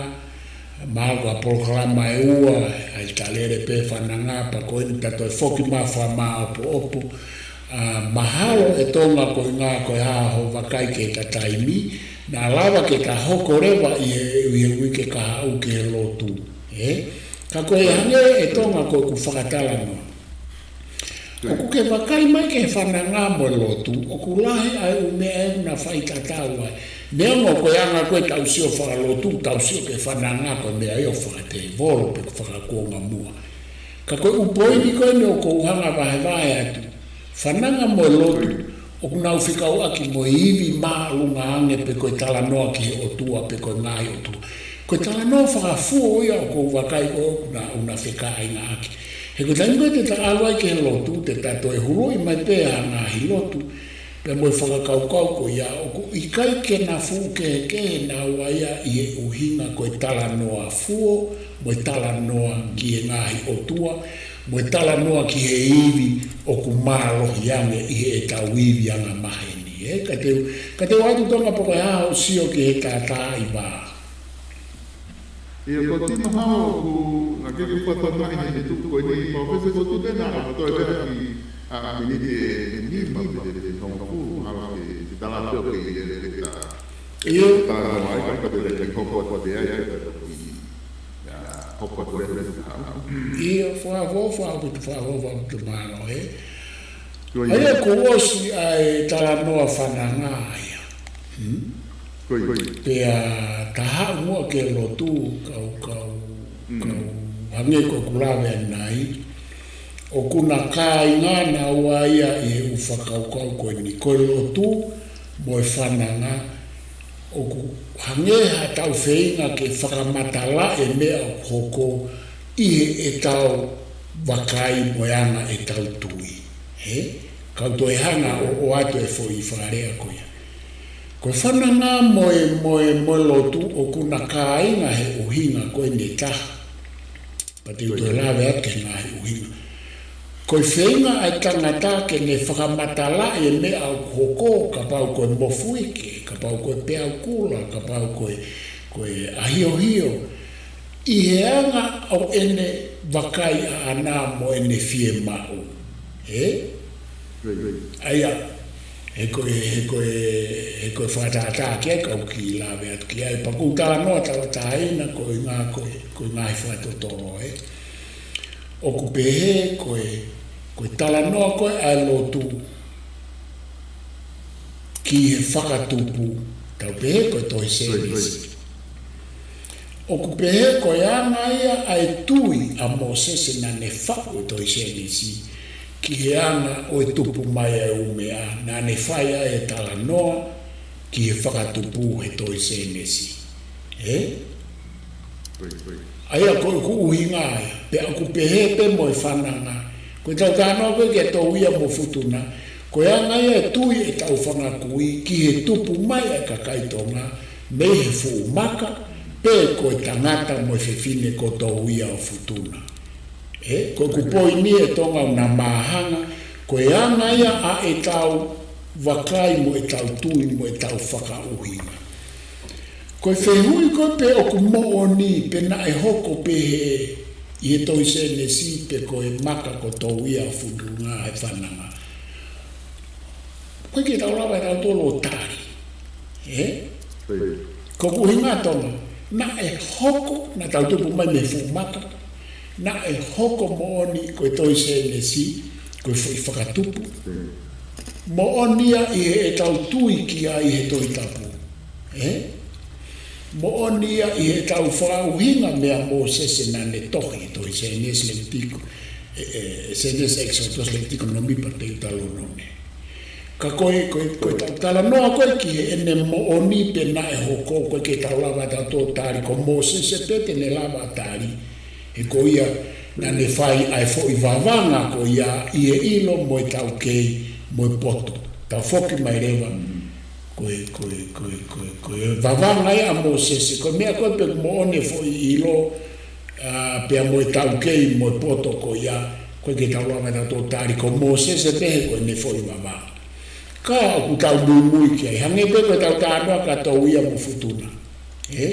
mahalo ko e polokalama ʻe ua, ʻa e ta lele pē fananga pea ko eni ta toe foki mai fakamāʻopoʻopo. ʻA, mahalo ʻe Tonga ko e ʻuhinga ko e hā hoʻo vakai ki heʻeta taimi, naʻa lava ke ta hoko leva ʻi he, ʻi he uike kahaʻu ki he lotu. Ē? Ka ko e hangē ʻe Tonga ko ʻeku fakatalanoa. ʻOku ke vakai mai ki he fananga mo e lotu, ʻoku lahi ʻa e ʻū meʻa ʻoku na faitatau ai. Neongo ko e anga ko ē ʻetau sio fakalotu, tau sio ki he fananga ko e meʻa ia ʻo fakatēvolo pe ko e fakakuonga muʻa. Ka ko e ʻū poini ko eni ʻoku ou hanga vahevahe atu. Fananga mo e lotu, ʻoku nau fekauʻaki mo e ivi māʻolunga ange pe ko e talanoa ki he ʻOtua pe ko e ngaahi ʻotua. Ko e talanoa fakafuo ia ʻoku ou vakai ko ē ʻoku na, ʻoku na fekāingaʻaki. He ko e taimi ko ē te ta ʻalu ai ki he lotu, te ta toe huluʻi mai pē ʻa e ngaahi lotu, pea mo e fakakaukau ko ia ʻoku ʻikai ke na fuʻu kehekehe naua ia ʻi he ʻuhinga ko e talanoa fuo, mo e talanoa ki he ngaahi ʻotua, mo e talanoa ki he ivi ʻoku mālohi ange ʻi heʻetau ivi angamaheni. Ē, ka te u, ka te u ʻoatu Tonga pe ko e hā hoʻo sio ki he taʻataʻa ʻi vā. ʻIo, ko Tino Hau ʻoku na ke kupa tana ʻi he tuku ko eni, mo pese ko tu tena, ʻa, toe pea ki, ʻa, miniti ʻe, ʻe nima, pe te, te hongofulu, ʻalu ke, ke tala pē ʻo ke, ke, ke ta. ʻIo. Tala mai, ka te, te, te hoko atu pē ai, ke ta toki, ʻa, hoko atu pē, ʻa. ʻIo, fua, fua, fua, fua, fua, fua, fua, mālō, ē. Ko ia. ʻA ia kuo ʻosi ʻa e talanoa fananga ia. Hmm? Ko ia. Pea ta haʻu muʻa ki he lotu kau, kau, Mm. kau hangē ko ʻeku lave ʻanenai. ʻOku na kāinga naua ia ʻi he ʻū fakakaukau ko eni. Ko e lotu mo e fananga ʻoku hangē haʻatau feinga ke fakamatalaʻi e meʻa ʻoku hoko ʻi heʻetau vakai mo e anga ʻetau tui. Ē? Kau toe hanga ʻo, ʻoatu e foʻi fakalea ko ia. Ko e fananga mo e, mo e, mo e lotu ʻoku na kāinga he ʻuhinga ko eni ʻe taha. Pea te u toe lave atu ki he ngaahi ʻuhinga. Ko e feinga ʻa e tangata ke ne fakamatalaʻi e meʻa ʻoku hoko, kapau ko e mofuike, kapau ko e peau kula, kapau ko e, ko e ʻahiohio. ʻI he anga ʻo ʻene vakai ʻaʻana mo ʻene fiemaʻu. Ē? ʻA ia, he ko e, he ko e, he ko e fakatātā ki ai kau kiʻi lave atu ki ai, pea ʻoku ou talanoa tauʻatāina ko e ngaahi, ko e, ko e ngaahi fakatotolo, ē. ʻOku pehē ko e, ko e talanoa ko ē ʻa e lotu ki he fakatupu, tau pehē ko e tohi Sēnesi. ʻOku pehē ko e anga ia ʻa e tui ʻa Mōsese naʻa ne faʻu e tohi Sēnesi, ki he anga ʻo e tupu mai ʻa e ʻū meʻa, naʻa ne fai ai e talanoa ki he fakatupu he tohi Sēnesi. Ē? ʻA ia ko ʻeku ʻuhinga ia, pea ʻoku pehē pē mo e fananga. Ko ʻetau talanoa ko ē ki he Touia mo Futuna, ko e anga ia e tui ʻetau fanga kui ki he tupu mai ʻa e kakai Tonga, mei he fuʻu maka, pe ko e tangata mo e fefine ko Touia ʻo Futuna. Ē, ko ʻeku poini ʻe Tonga ʻoku na māhanga, ko e anga ia ʻa ʻetau vakai mo ʻetau tui mo ʻetau fakaʻuhinga. Ko e fehuʻi ko ē pe ʻoku moʻoni pe naʻe hoko pehē ʻi he tohi Sēnesi pe ko e maka ko Touia ʻo Futuna he fananga. ʻOku ʻikai ke tau lava ʻe tautolu ʻo tali. Ē? Ko ʻeku ʻuhinga Tonga, naʻe hoko, naʻa tau tupu mai mei he fuʻu maka, naʻe hoko moʻoni ko e tohi Sēnesi, ko e foʻi fakatupu. Moʻoni ia ʻi heʻetau tui ki ai he Tohi Tapu. Ē? Moʻoni ia ʻi heʻetau fakaʻuhinga meia Mōsese naʻa ne tohi, tohi Sēnesi, Levitiko, ē, ē, Sēnesi, ʻEkisoto, Levitiko, Nōmipa, Teutalōnome. Ka ko e, ko e, ko ʻetau talanoa ko ē ki heʻene moʻoni pe naʻe hoko, ʻoku ʻikai ke tau lava ʻe tautolu ʻo tali, ko Mōsese pē te ne lava ʻo tali. He ko ia naʻa ne fai ʻa e foʻi vavanga ko ia ʻi he ʻilo mo e taukei mo e poto. Tau foki mai leva. Ko e, ko e, ko e, ko e, ko e vavanga ia ʻa Mōsese, ko e meʻa ko ē pe moʻoni e foʻi ʻilo, ʻa, pea mo e taukei mo e poto ko ia, ʻoku ʻikai ke tau lava ʻe tautolu ʻo tali ko Mōsese pē he ko ʻene foʻi vavanga. Ka ʻoku tau muimui ki ai, hangē pē ko ʻetau talanoa kia Touia mo Futuna. Ē?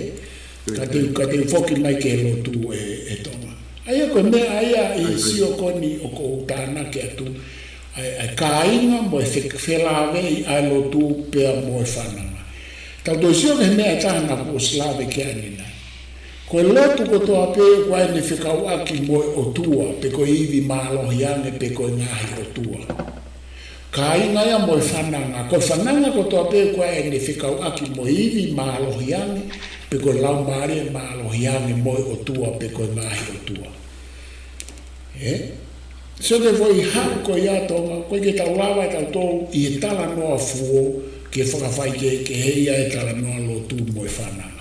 Ka te, ka te u foki mai ki he lotu ē, ē Tonga. ʻA ia ko e meʻa ia ʻi he siokoni ʻoku ou tānaki atu, ʻa e, ʻa e kāinga mo e fe-, felāveʻi ʻa e lotu pea mo e fananga. Tau toe sio ki he meʻa ʻe taha naʻá ku ʻosi lave ki ai ʻanenai. Ko e lotu kotoa pē ʻoku ʻi ai ʻene fekauʻaki mo e ʻOtua, pe ko e ivi mālohi ange, pe ko e ngaahi ʻotua. Kāinga ia mo e fananga, ko e fananga kotoa pē ʻoku ʻi ai ʻene fekauʻaki mo e ivi mālohi ange, pe ko e laumālie mālohi ange mo e ʻOtua, pe ko e ngaahi ʻotua. Ē? Sio ki he foʻi haʻu ko ia Tonga, ʻoku ʻikai ke tau lava ʻe tautolu ʻi he talanoa fuo ke fakafaikehekeheʻi ʻa e talanoa lotu mo e fananga.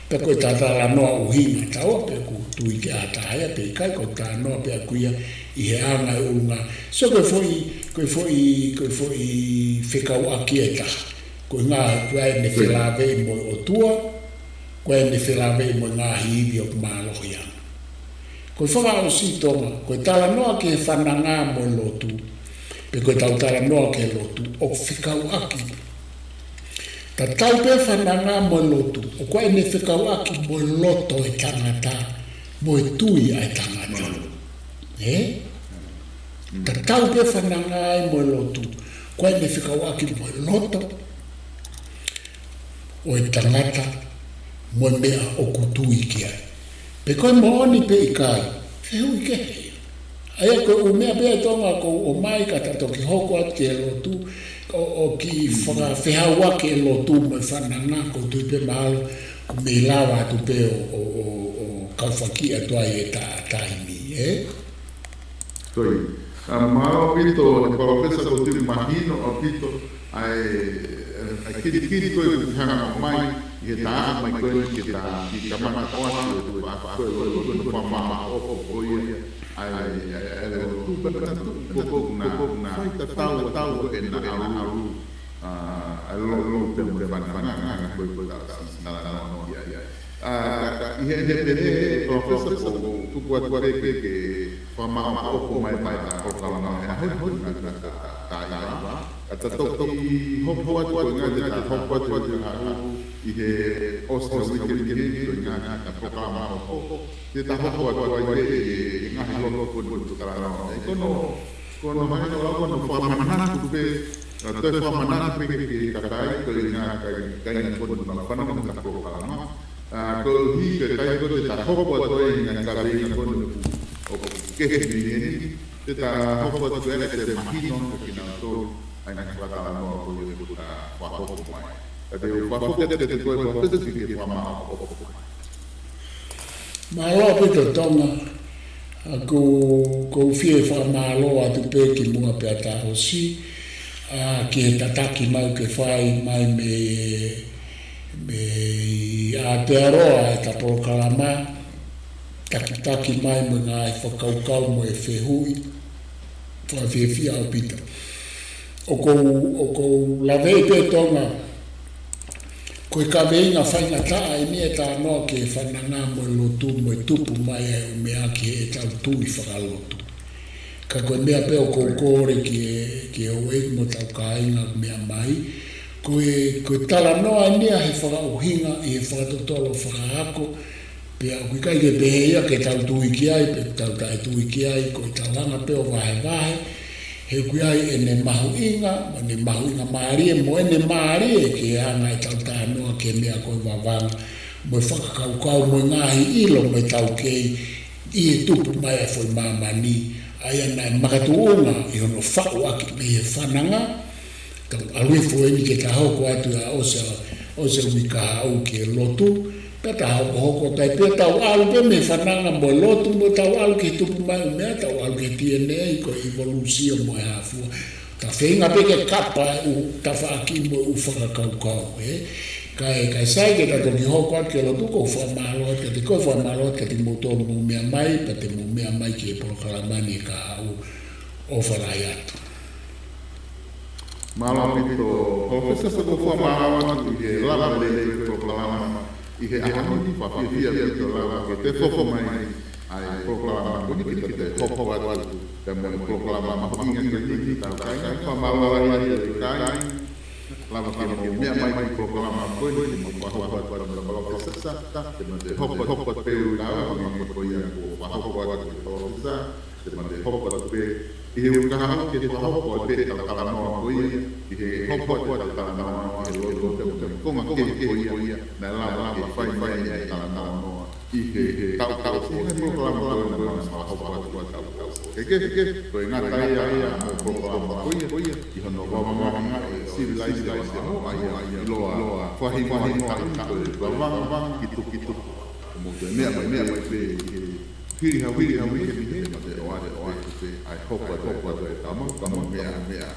Pea ko e talanoa ʻuhinga, taua pe ʻoku tui ki ai ha taha ia pe ʻikai, ko e talanoa pē ʻaku ia ʻi he anga e ʻulungaanga. So ko e foʻi, ko e foʻi, ko e foʻi fekauʻaki ʻe taha. Ko e ngaahi, ko e ʻi ai ʻene felāveʻi mo e ʻOtua, ko e ʻi ai ʻene felāveʻi mo e ngaahi ivi ʻoku mālohi ange. Ko e fakaʻosi Tonga, ko e talanoa ki he fananga mo e lotu, pe ko e tau talanoa ki he lotu, ʻoku fekauʻaki. Tatau pē fananga mo e lotu, ʻoku ʻi ai ʻene fekauʻaki mo e loto ʻo e tangata, mo e tui ʻa e tangata. Ē? Tatau pē fananga ai mo e lotu, ʻoku ʻi ai ʻene fekauʻaki mo e loto ʻo e tangata, mo e meʻa ʻoku tui ki ai. Pe ko e moʻoni pe ʻikai, fehuʻi kehe ia. ʻA ia ko e ʻū meʻa pē ʻa Tonga ʻoku ou ʻomai ka ta toki hoko atu ki he lotu, ʻo, ʻo kiʻi fakafehauaki e lotu mo e fananga, ʻoku ou tui pē mahalo, ʻoku mei lava atu pē ʻo, ʻo, ʻo, ʻo kau faki atu ai e ta-, taimi, ē? Ko ia. ʻA, mālō ʻaupito, ʻe Palōfesa, ʻoku ou tui mahino ʻaupito ʻa e, ʻa e kilikili ko ē ʻoku ke hanga ʻo ʻomai ʻi he tā mai ko ē ke ta, ke kamata ʻoatu e tuʻu ʻa ko ē lotu ko ē, fakamāʻopoʻopo ko ia ʻa e, ʻa e, ʻa e lotu pē na tu, ko ē ʻoku na, ʻoku na fai tatau, tatau ʻena ʻalu, ʻa, ʻa e lotu pea mo e fananga, ko ē ko ē ta si talanoa ia. ʻA, ka, ka, ʻi heʻene pehē ʻe Palōfesa, ʻoku ou tuku atu pē ke, ke fakamāʻopoʻopo mai mai ʻa e polokalama he ʻaho ni, ka, ka, ka, ka, ka, ka ta toki hoko atu ko ē ngaahi, te ta hoko atu ko ē ngaahi ʻi he ʻosi ʻa e uike ni, ko e ngaahi ʻa e polokalama ʻoku, te ta hoko atu ai pē ʻi he ngaahi lotu ko ē ʻoku ta talanoa. ʻE, ko hono, ko hono hanga ʻo lau ko hono fakamanatu pē, ʻa, toe fakamanatu pē ki he kakai ko ē ngaahi kai, kai ngaahi ko ē ʻoku nau fanongo ki he polokalama. ʻA, koeʻuhi ke kai ko ē te ta hoko atu ai ʻi he ngaahi kaveinga ko ē ʻoku, ʻoku kehe mei heni, te ta hoko atu ai ke mahino kiate kinautolu ʻa e ngaahi fakatalanoa ko ē ʻoku ta fakahoko mai. Ka te u fakafoki atu kiate koe Palōfesa ke ke fakamāʻopoʻopo mai. Mālō ʻaupito Tonga, ʻa, ʻoku ou, ʻoku ou fie fakamālō atu pē kimuʻa pea ta ʻosi, ʻa, ki he tataki mai ʻoku ke fai mai mei, mei Aotearoa ʻeta polokalama, takitaki mai mo e ngaahi fakakaukau mo e fehuʻi, fakafiefia ʻaupito. ʻOku ou, ʻoku ou laveʻi pē Tonga, ko e kaveinga faingataʻa ʻeni ʻeta talanoa ki he fananga mo e lotu mo e tupu mai ʻa e ʻū meʻa ki heʻetau tui fakalotu. Ka ko e meʻa pē ʻoku ou kole ki he, ki he houʻeiki mo hotau kāinga ʻoku meʻa mai, ko e, ko e talanoa ʻeni ʻa e fakaʻuhinga ʻi he fakatotolo fakaako, pea ʻoku ʻikai ke pehē ia ke tau tui ki ai, pe tau taʻetui ki ai, ko ʻetau hanga pē ʻo vahevahe, he ʻoku ʻi ai ʻene mahuʻinga, mo ʻene mahuʻinga mālie, mo ʻene mālie ke hanga ʻetau talanoa ki he meʻa ko e vavanga, mo e fakakaukau, mo e ngaahi ʻilo, mo e taukei, ʻi he tupu mai ʻa e foʻi māmani, ʻa ia naʻe makatuʻunga ʻi hono faʻu ʻaki mei he fananga, tau ʻalu hifo ʻeni ke ta hoko atu ʻa ʻosi, ʻosi ʻa e uike kahaʻu ki he lotu, pea ta hokohoko tai pea tau ʻalu pē mei he fananga mo e lotu mo tau ʻalu ki he tupu mai ʻū meʻa, tau ʻalu ki he T N A ko e ʻivolūsio mo e hā fua. Ta feinga pē ke kapa e ʻū tafaʻaki mo e ʻū fakakaukau, ē. Kae, kae sai ke ta toki hoko atu ki he lotu, ʻoku ou fakamālō atu kiate koe, fakamālō atu kiate kimoutolu mou meʻa mai, pea te mou meʻa mai ki he polokalama ni ʻe kahaʻu, ʻofa lahi atu. Mālō ʻaupito, Palōfesa, ʻoku ou fakamālō atu ʻi he lava lelei e polokalama ʻi he ʻaho ni, fakafiefia ʻaupito lava ke te fofo mai ʻa e polokalama ko eni ke te hoko atu pea mo e polokalama mahuʻinga ko eni ki heʻetau kāinga, fakamālō lahi atu ki he kāinga. lava ke mou meʻa mai ki he polokalama ko eni, ke mou fakahoko atu ʻa e koloa ke sasa, te mou toe hopo, hopo atu pē ʻo ka ʻi ai ha meʻa ko ia kuo fakahoko atu ki he koloa ke sasa, te mou toe hopo atu pē ʻi he ʻuhinga ke fakahoko atu pē ʻa e talanoa ko ia, ʻi he hopo atu ʻa e talanoa ʻi he lotu, ʻi he konga kehekehe ko ia naʻe lava ke fai mai ai ʻa e talanoa ʻi he, he taʻu, taʻu, ʻi he polokalama ko eni naʻe fakahoko atu ʻa e taʻu, taʻu. Ke, ke, ke, ko e ngata ia ʻa e polokalama ko ia, ʻi hono vavangaʻi ʻa e sivilaise ʻo e ʻaho, ʻa ia ʻoku ʻiloa, ʻiloa, faʻahinga, faʻahinga ʻi he taʻu, vavanga, vavanga, ki tuʻa, ki tuʻa. Ko e meʻa mai, meʻa mai pē ʻi he hili ha uike, hili ha uike, te mou toe ʻoatu, ʻoatu pē ʻa e hopo, hopo atu ʻa e tama, tama meʻa, meʻa.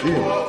ʻIo,